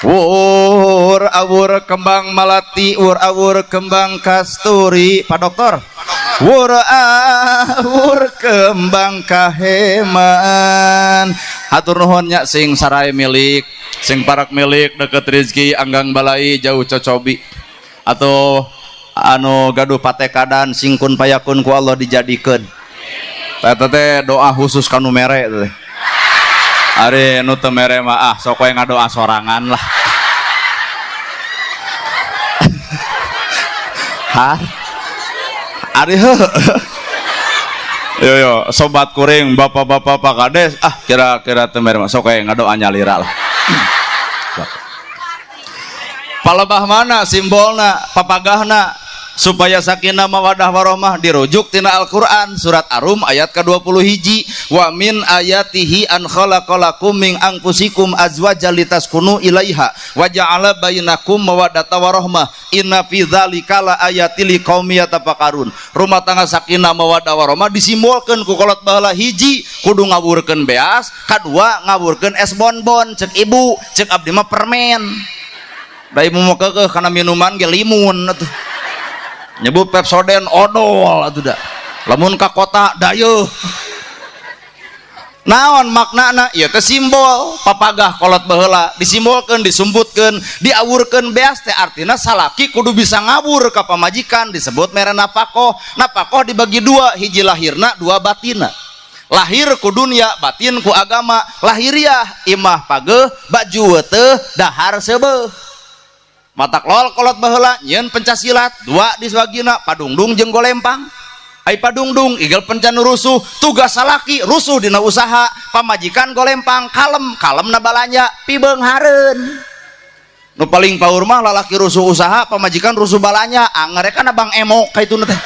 wur awur kembang malati wur awur kembang kasturi Pak Dokter wur awur kembang kaheman hatur nuhun nya sing sarai milik sing parak milik deket rezeki anggang balai jauh cocobi atau anu gaduh patekadan singkun payakun ku Allah dijadikeun eta teh doa khusus kanu mere teh. Ari nu teu mere mah ah sok we ngadoa sorangan lah. Har ari heuh. Yo yo sobat kuring bapak-bapak Pak Kades ah kira-kira teu mere mah sok we ngadoa nyalira lah. Palebah mana simbolna papagahna supaya sakinah mawadah warahmah dirujuk tina Al-Qur'an surat Ar-Rum ayat ke-21 wa min ayatihi an khalaqalakum min anfusikum azwajan litaskunu ilaiha wa ja'ala bainakum mawaddata warahmah inna fi dzalika laayatil liqaumin yatafakkarun. Rumah tangga sakinah mawadah warahmah disimbolkeun ku kolot baheula hiji kudu ngawurkeun beas, kadua ngawurkeun es bonbon cek ibu, cek abdi mah permen. Da ibu mau keukeuh kana minuman ge limun atuh. Nyebut Pepsoden odol atuh da. Lamun ka kota dayeuh. Naon maknana? Ieu teh simbol papagah kolot baheula disimbolkeun, disumputkeun, diawurkeun beas teh artina salaki kudu bisa ngawur ka pamajikan disebut mere napakoh. Napakoh dibagi dua, hiji lahirna, dua batina. Lahir ku dunia, batin ku agama. Lahiriah imah pageuh, baju weteuh, dahar seubeuh. Matak lol kolot baheula nyieun pencasilat dua di swagina padungdung jeung golempang. Ai padungdung igel pencan rusuh, tugas salaki rusuh dina usaha, pamajikan golempang kalem, kalemna balanja pibeunghareun. Nu paling paur mah lalaki rusuh usaha, pamajikan rusuh balanja, angerek kana bang emok ka itu teh.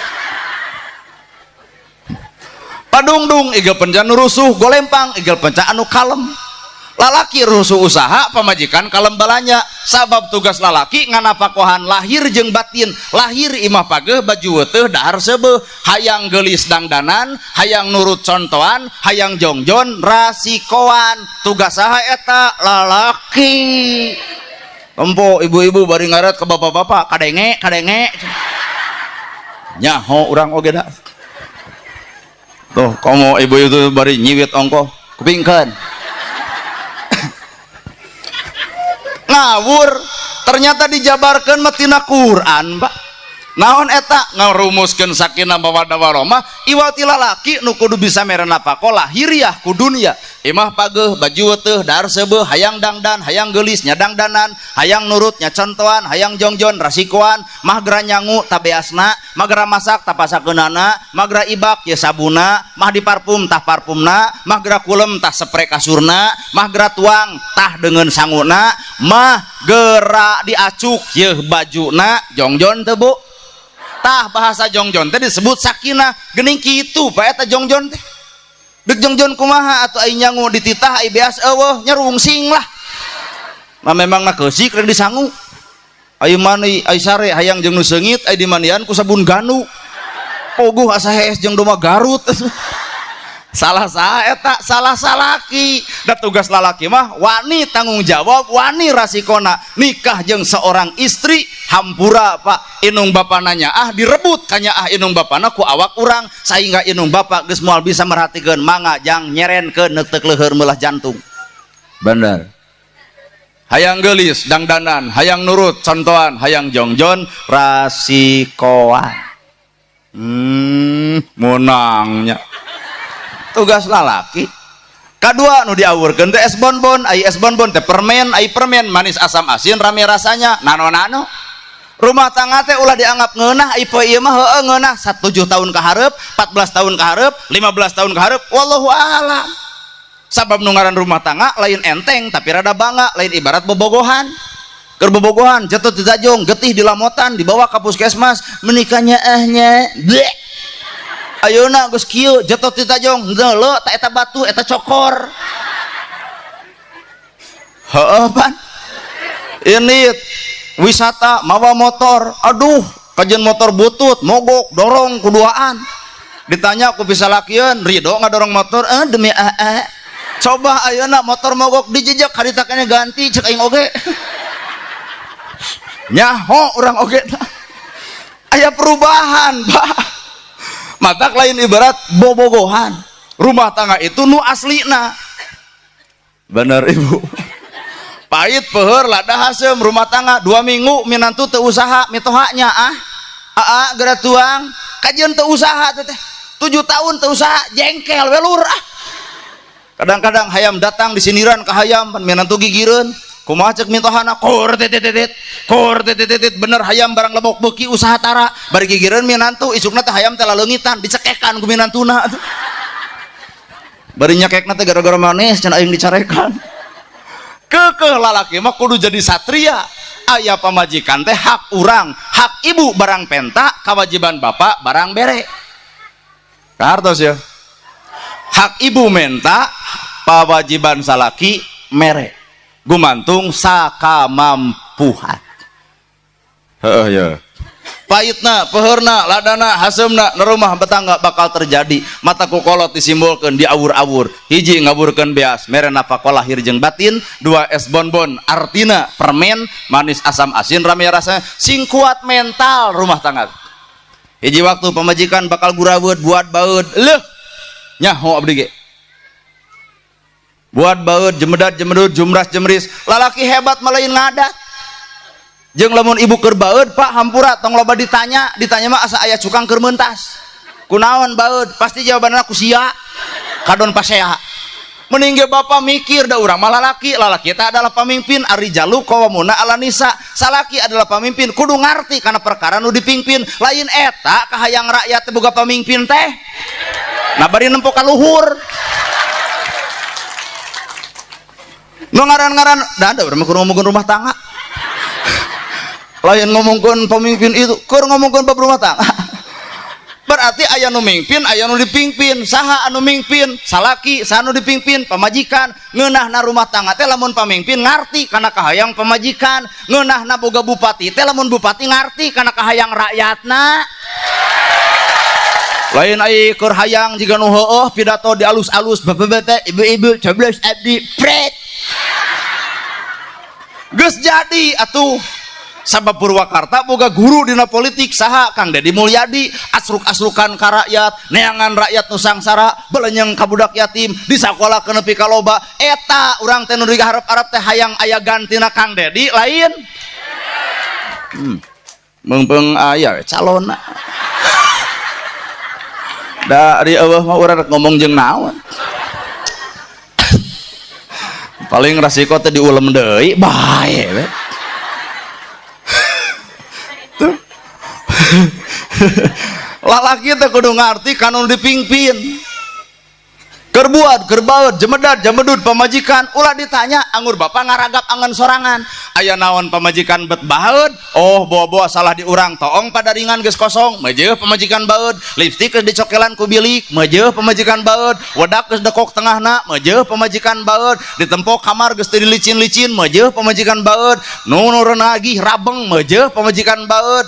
Padungdung igel pencan rusuh, golempang igel pencan anu kalem. Lalaki rusuh usaha, pamajikan kalem balanja. Sabab tugas lalaki nganapakohan lahir jeung batin. Lahir imah pageuh, baju weteuh, dahar seubeuh. Hayang geulis dangdanan, hayang nurut contohan, hayang jongjon rasikoan. Tugas saha eta? Lalaki. Tempo ibu-ibu bari ngaret ke bapak-bapak, kadenge, kadenge. Nyaho urang oge da. Tuh, komo ibu itu bari nyiwit ongkoh, kupingkeun. Ngawur ternyata dijabarkan metina Quran Pak. Naon eta ngarumuskeun sakinah mawaddah warahmah iwal ti lalaki nu kudu bisa mere napakoh lahiriah ku dunia imah pageuh baju weteuh dahar seubeuh hayang dangdan hayang geulis nya dangdanan hayang nurut nya contohan hayang jongjon rasikoan mah gera nyangu tabeasna mah gera masak tapasakeunana mah gera ibak ye sabuna mah diparfum tah parfumna mah gera kulem tah spray kasurna mah gera tuang tah deungeun sanguna mah gera diacuk yeuh bajuna jongjon teu Bu. Tah bahasa jongjon teh disebut sakinah geuning kitu Pak eta jongjon teh. Deuk jongjon kumaha atuh ai nyangu dititah ai beas eueuh nya rungsing lah. Nah memang na keusik rek disangu. Ai mani ai sare hayang jeung nu seungit ai dimandian ku sabun ganu. Puguh asa hees jeung domba Garut. Salah saha eta? Salah salaki. Da tugas lalaki mah wani tanggung jawab, wani rasikona. Nikah jeung seorang istri hampura Pak. Inung bapana nyaah direbut kanyaah inung bapana ku awak urang sehingga inung bapak geus moal bisa merhatikeun mangga jang nyerenkeun neuteuk leuheur meulah jantung. Bener. Hayang geulis dangdanan, hayang nurut contohan, hayang jongjon rasikoan. Menangnya tugas lalaki. Kadua nu diawurkeun teh es bonbon, ai es bonbon teh permen, ai permen manis asam asin rame rasanya, nano-nano. Rumah tangga teh ulah dianggap ngeunah, ai poe ieu mah heueuh ngeunah, 7 tahun ka hareup, 14 tahun ka hareup, 15 tahun ka hareup, wallahu a'lam. Sabab nu ngaran rumah tangga lain enteng tapi rada bangga, lain ibarat bobogohan. Keur bobogohan jatuh di tajong, getih di lamotan, dibawa ka puskesmas, menikahnya ahnya. Bleh. Ayeuna geus kieu jatuh di tajong, neuleu ta eta batu, eta cokor. Heueuh pan. Ini wisata mawa motor, aduh kajian motor butut, mogok, dorong kuduaan. Ditanya ku bisa lakieun, ridho ngadorong motor, demi aa. Coba ayeuna motor mogok dijejak harita kene ganti cek aing oge. Nyaho urang oge. Aya perubahan, Pak. Matak lain ibarat bobogohan. Rumah tangga itu nu aslina. Bener Ibu. Pahit peuheur lada haseum rumah tangga 2 minggu minantu teu usaha mitohanya ah. Aa geura tuang kajeun teu usaha teh. 7 tahun teu usaha jengkel we lur ah. Kadang-kadang hayam datang disindiran ka hayam pan minantu gigireun. Kumaha cek mitohana kor tetetetet kor tetetetet bener hayam barang lebok beuki usaha tara bari gigireun minantu isukna teh hayam teh laleungitan dicekekan ku minantuna. Bari nyekekna teh gara-gara manis cenah aing dicarekan. Kekeh lalaki mah kudu jadi satria. Aya pamajikan teh hak urang, hak ibu barang penta, kewajiban bapak barang bere. Kartos ya. Hak ibu menta, pawajiban salaki mere. Gumantung sakamampuhan. Heeh ya. Pahitna, peherna, ladana, hasemna, nerumah betangga bakal terjadi. Mata kukolot disimbolkeun diawur-awur. Hiji ngaburkeun beas, mere nafkah lahir jeung batin. 2 es bonbon, artina permen, manis asam asin rame rasanya. Sing kuat mental rumah tangga. Hiji waktu pamajikan bakal guraweut buat baeud. Leuh, nyaho abdi ge. Buat baeud jemedat jemedut jumras jemris. Lalaki hebat malain ngadat. Jeung lamun ibu keur baeud Pak hampura tong loba ditanya, ditanya mah asa aya cukang keur meuntas. Kunaon baeud? Pasti jawabanna ku sia. Kadon pasea. Mending ge bapak mikir da urang mah lalaki, lalaki eta adalah pamimpin, arijalu qawwamuna 'ala nisa. Salaki adalah pamimpin, kudu ngarti kana perkara nu dipimpin. Lain eta kahayang rakyat teh boga pamimpin teh. Nah bari nempo ka luhur. Nu ngaran-ngaran da da urang mah kudu ngomongkeun rumah tangga. Lain ngomongkeun pemimpin itu, keur ngomongkeun bab rumah tangga. Berarti aya nu mimpin, aya nu dipimpin. Saha anu mimpin? Salaki, saha nu dipimpin? Pamajikan. Ngeunahna rumah tangga teh lamun pamimpin ngarti kana kahayang pamajikan. Ngeunahna boga bupati teh lamun bupati ngarti kana kahayang rakyatna. Lain ai keur hayang jiga nu heueuh pidato di alus-alus, bapak-bapak, ibu-ibu, coblos abdi, pret. Geus jadi atuh. Sabab Purwakarta boga guru dina politik saha Kang Deddy Mulyadi, asruk-asrukan ka rakyat, neangan rakyat nu sangsara, belenyeng ka budak yatim, di sakola ke nepi ka loba. Eta urang teh nu diharap-harap teh hayang aya gantina Kang Deddy lain. Meungpeung aya we calonna. Da ari eueuh mah urang rek ngomong jeung naon. Paling rasiko teh diulem deui bae we. Tuh. Lalaki teh kudu ngarti kana nu dipimpin. Keur buat, keur baeud, jemedat, jemedud pamajikan, ulah ditanya anggur bapak ngaragap angan sorangan. Aya naon pamajikan bet baeud? Oh, bawa-bawa salah di urang, toong pada ringan geus kosong, mejeuh pamajikan baeud, lipstik geus dicokelan ku bilik, mejeuh pamajikan baeud, wedak geus dekok tengahna, mejeuh pamajikan baeud, ditempok kamar geus teu dilicin-licin, mejeuh pamajikan baeud, nu nagih rabeng, mejeuh pamajikan baeud.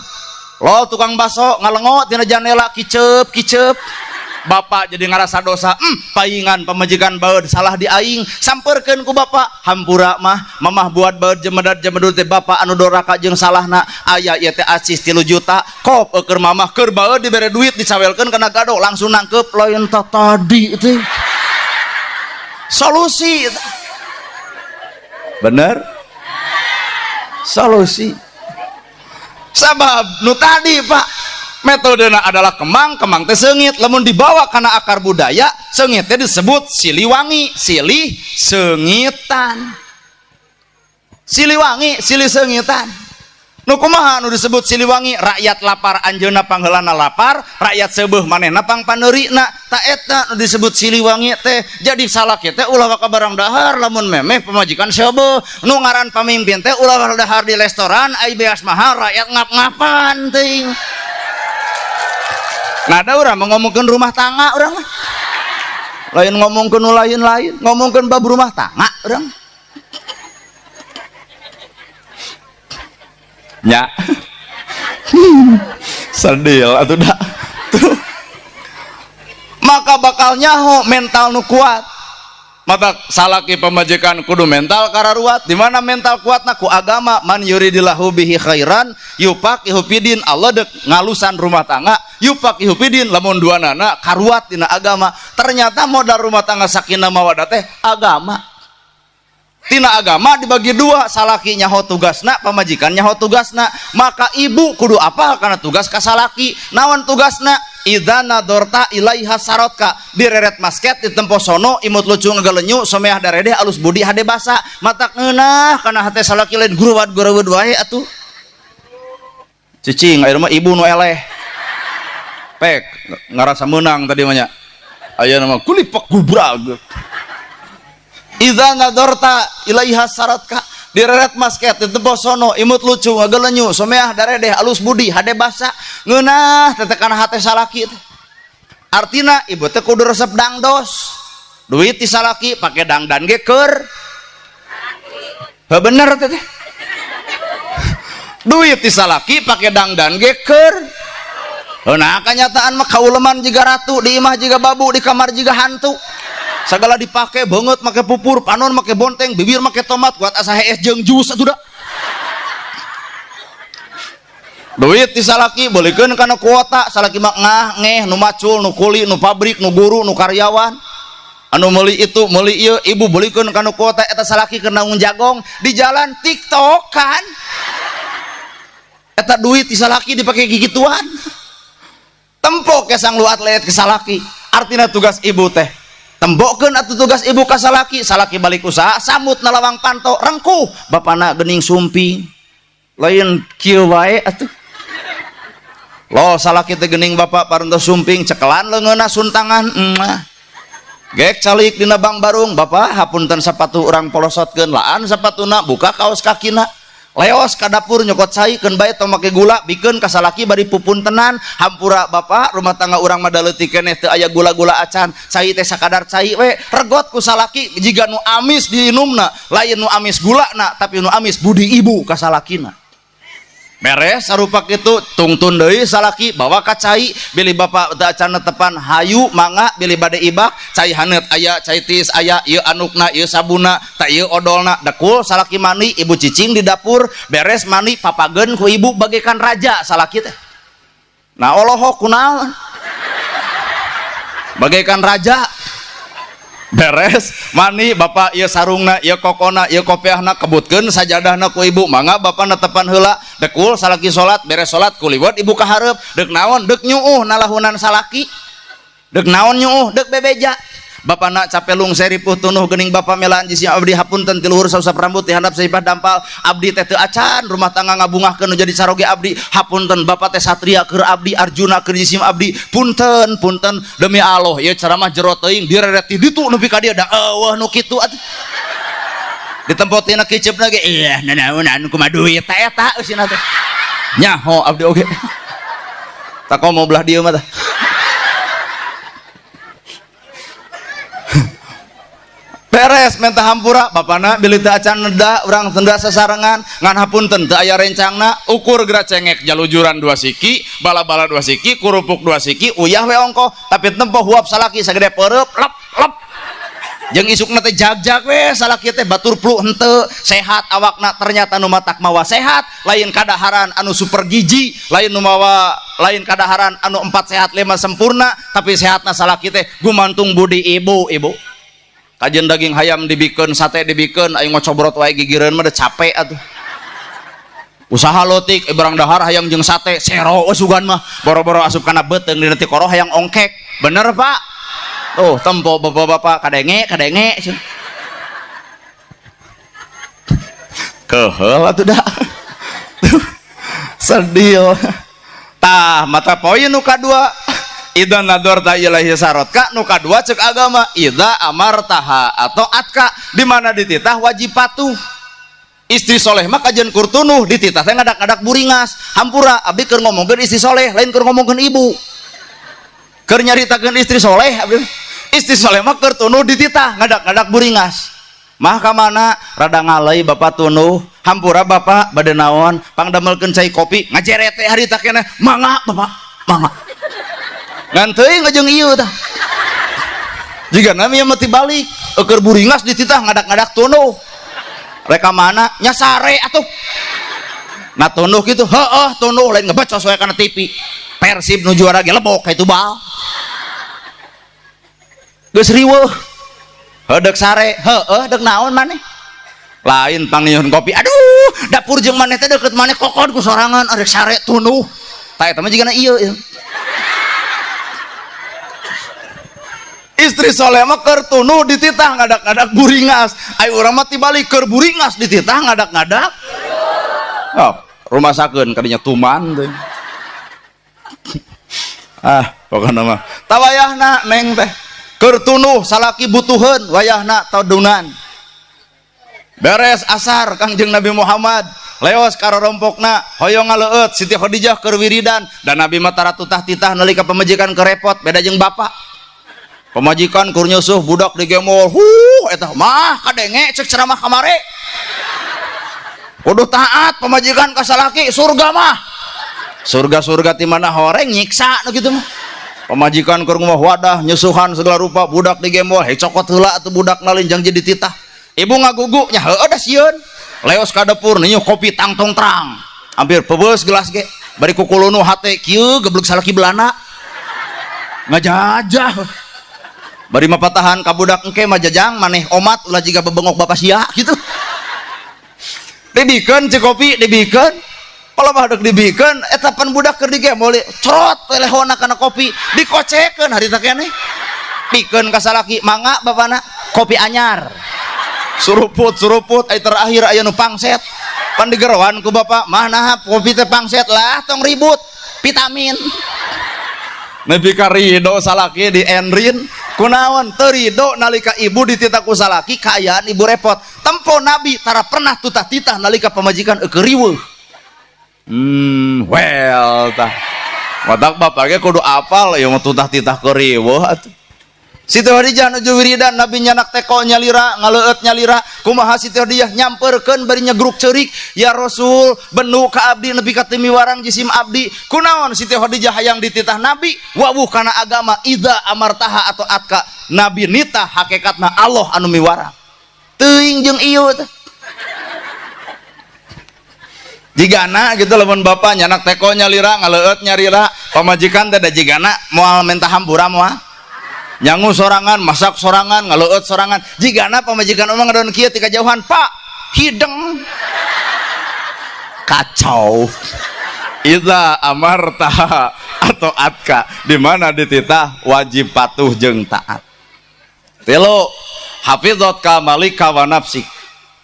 Lo tukang baso ngalengo tina janela kiceup kiceup. Bapak jadi ngerasa dosa, paingan pamajikan baeud salah di aing, samperkeun ku bapak, hampura mah, mamah buat baeud jemedat jemedut teh bapak anu doraka jeung salahna, aya ieu teh acis 3 juta, kop keur mamah keur baeud dibere duit dicawelkeun kana gado langsung nangkep lain ta tadi teh. Solusi. Bener? Solusi. Sabab nu tadi Pak, metodena adalah kemang, kemang teh seungit, lamun dibawa kana akar budaya, seungit teh disebut siliwangi, silih seungitan. Siliwangi, silih seungitan. Nu kumaha nu disebut Siliwangi? Rakyat lapar anjeunna pangheulana lapar, rakyat seubeuh manehna pangpaneurina. Ta eta nu disebut Siliwangi teh. Jadi salaki teh ulah waka barang dahar lamun memeh pamajikan seubeuh. Nu ngaran pamimpin teh ulah waka dahar di restoran ai beas mahal rakyat ngap-ngapan teuing. Nah da urang mah ngomongkeun rumah tangga urang mah. Lain ngomongkeun nu lain-lain, ngomongkeun bab rumah tangga urang. Nya. Sedih atuh dah. Tuh. Maka bakal nyaho mental nu kuat. Mata salaki pamajikan kudu mental kararuat. Di mana mental kuatna ku agama, man yuridillahu bihi khairan yufaqihu fidin. Allah dek ngalusan rumah tangga, yufaqihu fidin lamun duanana karuat dina agama. Ternyata modal rumah tangga sakinah mawaddah teh agama. Tina agama dibagi dua, salaki nyaho tugasna, pamajikan nyaho tugasna. Maka ibu kudu apal karena tugas ka salaki. Naon tugasna? Idza nadorta ilaiha sarotka, direret masket ditempo sono, imut lucu ngagalenyu, someah daredeh alus budi hade basa. Matak ngeunah kana hate salaki lain guruwad-guruwad wae atuh. Cicing ayeuna mah ibu nu eleh. Pek ngarasa meunang tadi mah nya. Ayeuna mah kulipak gubrag. Idza nadorta ilaiha saratka, direret masket ditempo sono, imut lucu ngagelenyu, someah daredeh alus budi hade basa. Ngeunah tetekan hate salaki teh. Artina ibu teh kudu resep dangdos. Duit ti salaki pake dangdan ge keur. Heuh bener teh teh. Duit ti salaki pake dangdan ge keur. Heuh nah kanyataan mah kauleman jiga ratu, di imah jiga babu, di kamar jiga hantu. Segala dipake, beungeut make pupur, panon make bonteng, bibir make tomat, kuat asa hees jeung jus atuh da. Duit ti salaki beulikeun kana kuota, salaki mah ngah ngeh nu macul, nu kuli, nu pabrik, nu guru, nu karyawan. Anu meuli itu, meuli ieu, ibu beulikeun kana kuota eta salaki keur naung jagong di jalan tiktokan. Eta duit ti salaki dipake gigituan. Tempo ke sang lu atlet ke salaki. Artina tugas ibu teh tembokkeun atuh tugas ibu ka salaki, salaki balik usaha samut nalawang panto rengkuh bapana geuning sumping lain kieu wae atuh. Lo salaki teh geuning bapak parantos sumping cekelan leungeunna suntangan emah. Gek calik dina bang barung bapak hapunten sapatu urang polosotkeun laan sapatuna buka kaos kakina leos ka dapur nyokot cai keun bae tong make gula bikeun ka salaki bari pupuntenan hampura bapak rumah tangga urang mah da leutik keneh teu aya gula-gula acan cai teh sakadar cai we regot ku salaki jiga nu amis diinumna lain nu amis gulana tapi nu amis budi ibu ka salakina. Beres sarupa kitu tungtun deui salaki bawa ka cai bilih bapak teu acan netepan hayu mangga bilih bade ibak cai haneut aya cai tiis aya ieu anukna ieu sabuna ta ieu odolna dekul salaki mandi ibu cicing di dapur beres mandi papageun ku ibu bagaikan raja salaki teh. Nah olohok kunaon bagaikan raja. Beres mandi bapak ieu sarungna ieu kokona ieu kopiahna kebutkeun sajadahna ku ibu mangga bapak netepan heula dekul salaki salat beres salat kuliwat ibu ka hareup deuk naon deuk nyuuh nalahunan salaki deuk naon nyuuh deuk bebeja bapana capek lungse ripuh tunuh geuning bapa melaan jisi abdi hapunten ti luhur sausap rambut ti handap saipah dampal abdi teh teu acan rumah tangga ngabungahkeun nu jadi saroge abdi hapunten bapa teh satria keur abdi arjuna keur jisim abdi punten punten demi Allah ieu ceramah jero teuing direret ti ditu nepi ka dieu da eueuh nu kitu atuh ditempotina kiceupna ge iya nanaonan kumaha duit ta eta eusina teh nyaho abdi oge tak komo belah dieu mah tah. Beres minta hampura bapana bilih teu acan neda urang tenda sasarengan ngan hapunten teu aya rencangna ukur geura cengek jalujuran 2 siki bala-bala 2 siki kurupuk 2 siki uyah we ongkoh tapi tempo huap salaki sagede peureub lep lep jeung isukna teh jag-jag we salaki teh batur flu henteu sehat awakna ternyata nu matak mawa sehat lain kadaharan anu super gizi lain nu mawa lain kadaharan anu 4 sehat 5 sempurna tapi sehatna salaki teh gumantung budi ibu ibu kajen daging hayam dibikeun sate dibikeun aing ngocobrot wae gigireun mah da capek atuh. Usaha lotik barang dahar hayang jeung sate sero sugan mah boro-boro asup kana beuteung dina tikoro hayang ongkek. Bener Pak? Tuh tempo bapak-bapak kadenge kadenge. Keheul atuh da. Sedih. Tah mata poin nu kadua idza nadorta ilaihi sarotka nu kadua cek agama idza amartaha atau atka di mana dititah wajib patuh. Istri soleh mah kajian kurtunuh dititah teh ngadak-ngadak buringas. Hampura abdi keur ngomongkeun istri soleh lain keur ngomongkeun ibu. Keur nyaritakeun istri soleh abdi. Istri soleh mah keur tunuh dititah ngadak-ngadak buringas. Mah ka mana rada ngalai bapak tunuh. Hampura bapak bade naon pangdamelkeun cai kopi ngajeret teh harita keneh mangga bapak mangga. Ngan teuing jeung ieu tah. Jigana mah mati balik keur buringas dititah ngadak-ngadak tunuh. Reka mana nya sare atuh. Nah tunuh kitu heueuh tunuh lain ngebacos we kana TV. Persib nu juara ge lebok ka itu bal. Geus riweuh. Heudek sare heueuh deuk naon maneh? Lain pangyun kopi. Aduh, dapur jeung maneh teh deukeut maneh kokod ku sorangan arek sare tunuh. Tah eta mah jigana ieu. Istri soleh mah keur tunuh dititah ngadak-ngadak buringas. Ayo urang mah tibalik keur buringas dititah ngadak-ngadak. Oh, rumasakeun kadinya tuman teh. Ah, pokona mah tawayahna neng teh. Keur tunuh salaki butuheun wayahna tadunan. Beres asar Kangjeng Nabi Muhammad leos karorompokna hoyong ngaleueut Siti Khadijah keur wiridan dan Nabi mah tara tutah-titah nalika pamajikan kerepot beda jeung bapak. Pamajikan keur nyusuh budak digemol huh eta mah kadenge cek ceramah kamari. Kudu taat pamajikan ka salaki surga mah. Surga-surga ti mana horeng nyiksa nu kitu mah. Pamajikan keur ngomah wadah nyusuhan segala rupa budak digemol he cokot heula atuh budak nalinjang jadi titah. Ibu ngagugu nya heueuh da sieun. Leos ka dapur ninyuh kopi tangtong terang. Hampir pebeus gelas ge. Bari kukulunu hate kieu geblek salaki belana. Ngajajah. Bari mah patahan ka budak engke mah jajang maneh omat ulah jiga bebengok bapak sia gitu. Dibikeun cek kopi dibikeun. Kalau mah dek dibikeun eta pan budak keur digemol crot telehona kana kopi dikocekeun harita keneh. Pikeun ka salaki mangga bapana kopi anyar. Suruput-suruput ai terakhir aya nu pangset. Pan digeroan ku bapak mah naha kopi teh pangset lah tong ribut vitamin. Nepi ka rido salaki di enrin kunaon teu rido nalika ibu dititah ku salaki kaayaan ibu repot. Tempo nabi tara pernah tutah-titah nalika pamajikan eueuh riweuh. Well tah. Matak bapak ge kudu apal ieu mah tutah-titah keur riweuh atuh. Siti Khadijah nuju wiridan nabi nyanak teko nyalira ngaleueut nyalira kumaha Siti Khadijah nyamperkeun bari nyegruk ceurik ya Rasul benu ka abdi nepi ka teu miwarang jisim abdi kunaon Siti Khadijah hayang dititah nabi wawuh kana agama idza amartaha atau atka nabi nitah hakikatna Allah anu miwarang teuing jeung ieu teh jigana gitu lamun bapa nyanak teko nyalira ngaleueut nyalira pamajikan teh da jigana moal menta hampura moal nyangu sorangan, masak sorangan, ngaleueut sorangan. Jigana pamajikan omong ngadon kieu ti kajauhan, Pak, hideng. Kacau. Idza amarta atau atka, di mana dititah wajib patuh jeung taat. Tilu, hafizat ka malika wa nafsik.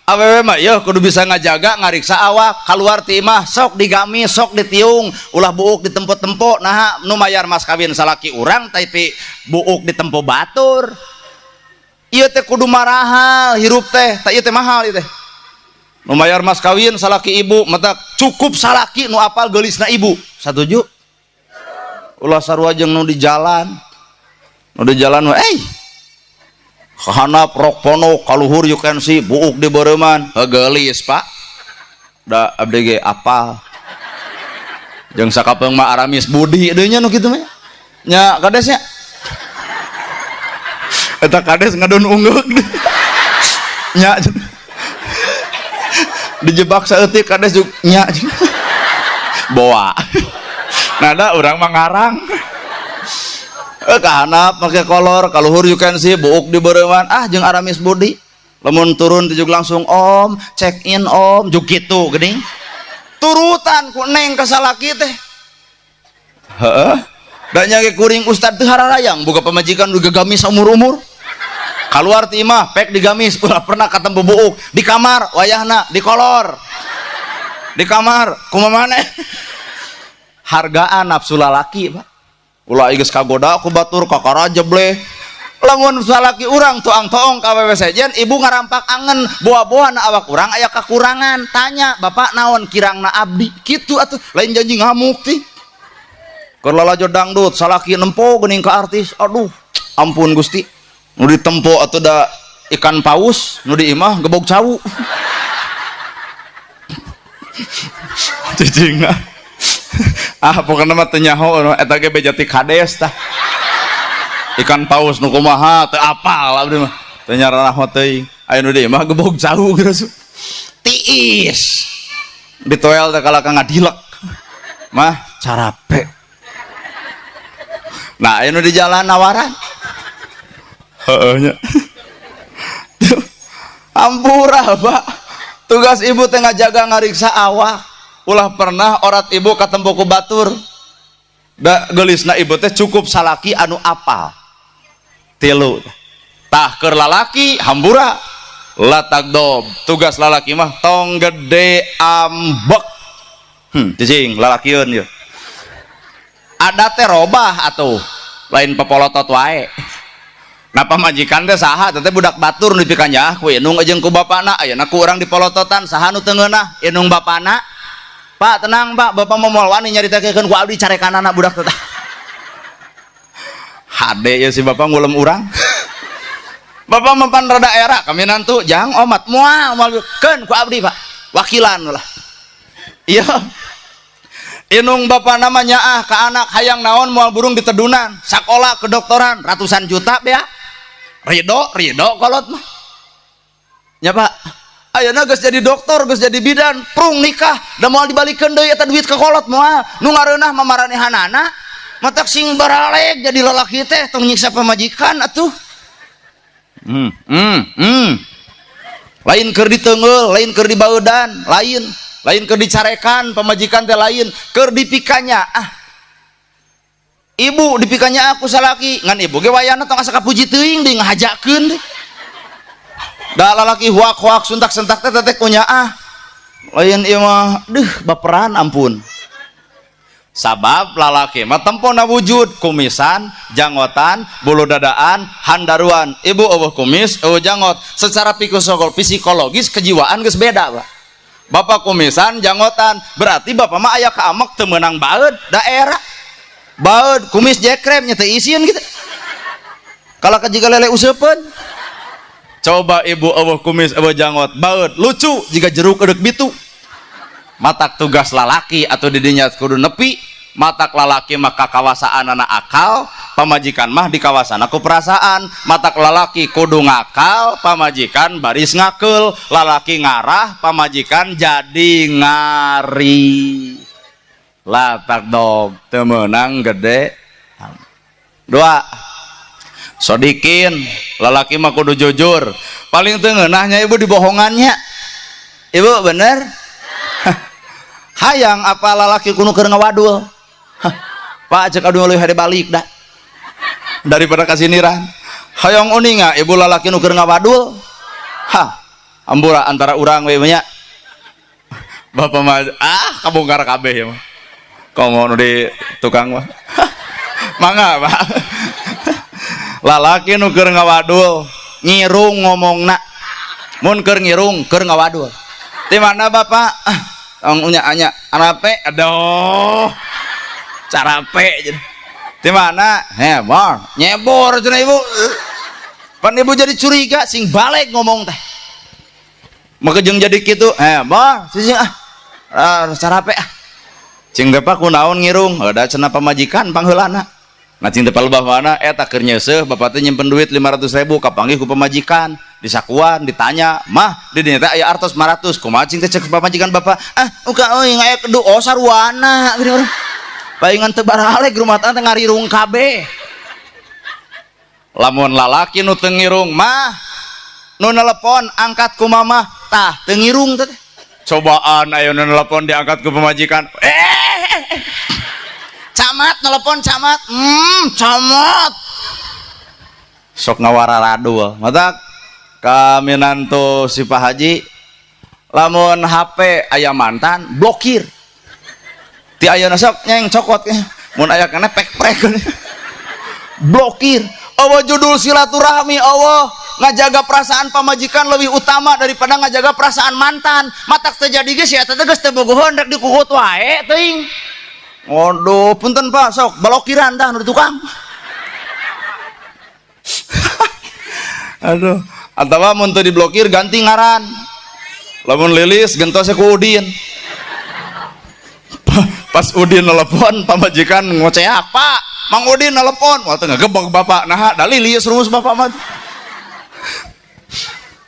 Awewe mah ieu kudu bisa ngajaga ngariksa awak, kaluar ti imah sok digamis, sok ditiung, ulah buuk ditempo-tempo. Naha nu mayar mas kawin salaki urang tapi buuk ditempo batur. Ieu teh kudu marahal hirup teh, tah ieu teh mahal ieu teh. Nu mayar mas kawin salaki ibu, mata cukup salaki nu apal geulisna ibu. Satuju? Ulah sarua jeung nu di jalan. Nu di jalan we, kahanap rok ponok kaluhur you can see buuk di bereuman geulis Pak da abdi ge apal jeung sakapeung mah Aramis Budi deui nya nu kitu mah nya kadesnya eta kades ngadon ungeuk nya dijebak saeutik kades juk nya boa nah da urang mah ngarang kahanap make kolor kaluhur you can see buuk di bereuman ah jeung Aramis Budi lamun turun tujuk langsung om check in om juk kitu geuning Turutan ku neng ka salaki teh. Heeh. Da nya ge kuring ustad teu hararayang boga pamajikan nu gagamis saumur-umur. Kaluar ti imah pek digamis ulah pernah katempo buuk di kamar wayahna dikolor. Di kamar kumaha maneh? Hargaan nafsu lalaki, Pak. Ulah geus kagoda ku batur kakara jebleh. Lamun salaki urang tuang-toong ka awewe sejen, ibu ngarampak angen boa-boa na awak urang aya kakurangan. Tanya, "Bapak naon kirangna abdi?" Kitu atuh, lain janji ngamuk ti. Keur lalajo dangdut, salaki nempo geuning ka artis. Aduh, ampun Gusti. Nu ditempo atuh da ikan paus, nu di imah gebog cau. Cicing. Ah, pokokna mah teu nyaho eta ge beja ti kades tah. Ikan paus nu kumaha teu apal abdi mah. Teu nyaranaho teuing. Aya nu di imah gebog cau geus. Tiis. Ditoel teh kalaka ngadilek. Mah carape. Nah, aya nu di jalan nawaran. Heeh nya. Ampura, Pak. Tugas ibu teh ngajaga ngariksa awak. Ulah pernah orat ibu katempo ku batur. Da geulisna ibu teh cukup salaki anu apal. Tilu. Tah keur lalaki hambura latagdob. Tugas lalaki mah tong gede ambek. Cicing lalakieun ye. Adat teh robah atuh. Lain pepolotot wae. Nah pamajikan teh saha teh budak batur nu dipikanyaah ku indung jeung ku bapana. Ayeuna ku urang dipolototan saha nu teu ngeunah indung bapana. Pak tenang Pak, bapak mau moal wani nyaritakeun ku abdi carekanana budak teh. Hade ya si bapak ngulem urang. Bapak mempan rada era kami nantu jang omat moal moal keun ku abdi Pak. Wakilan lah. Iya. Inung bapak namanya ah ke anak hayang naon moal burung ditedunan, sakola kedokteran ratusan juta bea. Ridho, ridho kolot mah. Nya Pak. Ayeuna geus jadi dokter, geus jadi bidan, prung nikah, da moal dibalikeun deui eta duit ka kolot moal. Nu ngareunah mah maranehanana, matak sing baralek jadi lalaki teh tong nyiksa pamajikan atuh. Lain keur diteungeul, lain keur dibaudan, lain. Lain keur dicarekan pamajikan teh lain, keur dipikanya ah. Ibu dipikanya aku salaki, ngan ibu ge wayahna tong asa kapuji teuing deui ngahajakeun deui. Da lalaki huak-huak suntak-sentak teh teh kunya ah. Lain ieu mah deuh baperan ampun. Sabab lalaki mah tempona wujud kumisan, janggotan, bulu dadaan, handaruan. Ibu eueuh kumis, eueuh janggot. Secara psikologis kejiwaan geus beda, Pak. Bapak kumisan, janggotan, berarti bapak mah aya kaamek teu meunang baeud daerah. Baeud kumis jekrem nya teu isin gitu. Kalaka jiga lele useupeun. Coba ibu eueuh kumis eueuh janggot, baeud lucu jiga jeruk edeuk bitu. Matak tugas lalaki atau didinya kudu nepi, matak lalaki mah kakawasaanana akal, pamajikan mah dikawasana ku perasaan. Matak lalaki kudu ngakal, pamajikan baris ngakeul, lalaki ngarah, pamajikan jadi ngari. Latak dob teu meunang gede. Dua. Sodikin, lalaki mah kudu jujur. Paling teu ngeunahnya ibu dibohongannya. Ibu bener? Hayang apa lalaki kudu keur ngawadul? Pak cek aduh leuwih hade balik dah. Daripada kasiniran. Hayang uninga ibu lalaki nu keur ngawadul? Hah, ampura antara urang we nya. Bapak mah ah kabongkar kabeh ya mah. Komo nu di tukang mah. Mangga, Pak. Lalaki nu keur ngawadul ngirung ngomongna. Mun keur ngirung keur ngawadul. Di mana Bapak? Ah, tong unya anya arape aduh. Carape jadi. Di mana? Hebor, nyebor cenah ibu. Pan ibu jadi curiga sing balik ngomong teh. Maka jeung jadi kitu, hebor, sing ah. Ah, carape ah. Cing teh Pak kunaon ngirung? Da cenah pamajikan pangheulana. Nah cing teh palebah mana eta keur nyeuseuh bapak teh nyimpen duit 500.000 kapanggih ku pamajikan. Disakuan ditanya, "Mah, di dinya teh aya artos 500." Kumaha cing teh cek pamajikan bapak? Ah, uka euy aya kedu oh sarwana gini urang. Palingan teu baralek rumah tangga teh ngarirung kabeh. Lamun lalaki nu teu ngirung mah nu nelepon angkat ku mamah tah teu ngirung teh. Cobaan ayo nelpon diangkat ke pemajikan. Camat nelpon camat. Camat. Sok ngawararadul. Matak kaminantu si Pak Haji lamun HP aya mantan blokir. Ti ayeuna sok nyeng cokot mun aya keneh pek-prek. Blokir. Eueuh judul silaturahmi eueuh ngajaga perasaan pamajikan lebih utama daripada ngajaga perasaan mantan. Matak teu jadi geus ya teh geus teu bogoheun rek dikukut wae teuing. Waduh, punten Pak, sok balokiran tah nu di tukang. Aduh, atawa mun teu diblokir ganti ngaran. Lamun lilis gentosnya ku Udin. Pas Udin nelpon pamajikan ngoceak, "Pak, Mang Udin nelpon." Wah teu ngagebeg bapak. Nah, da lilis rumus bapak mah.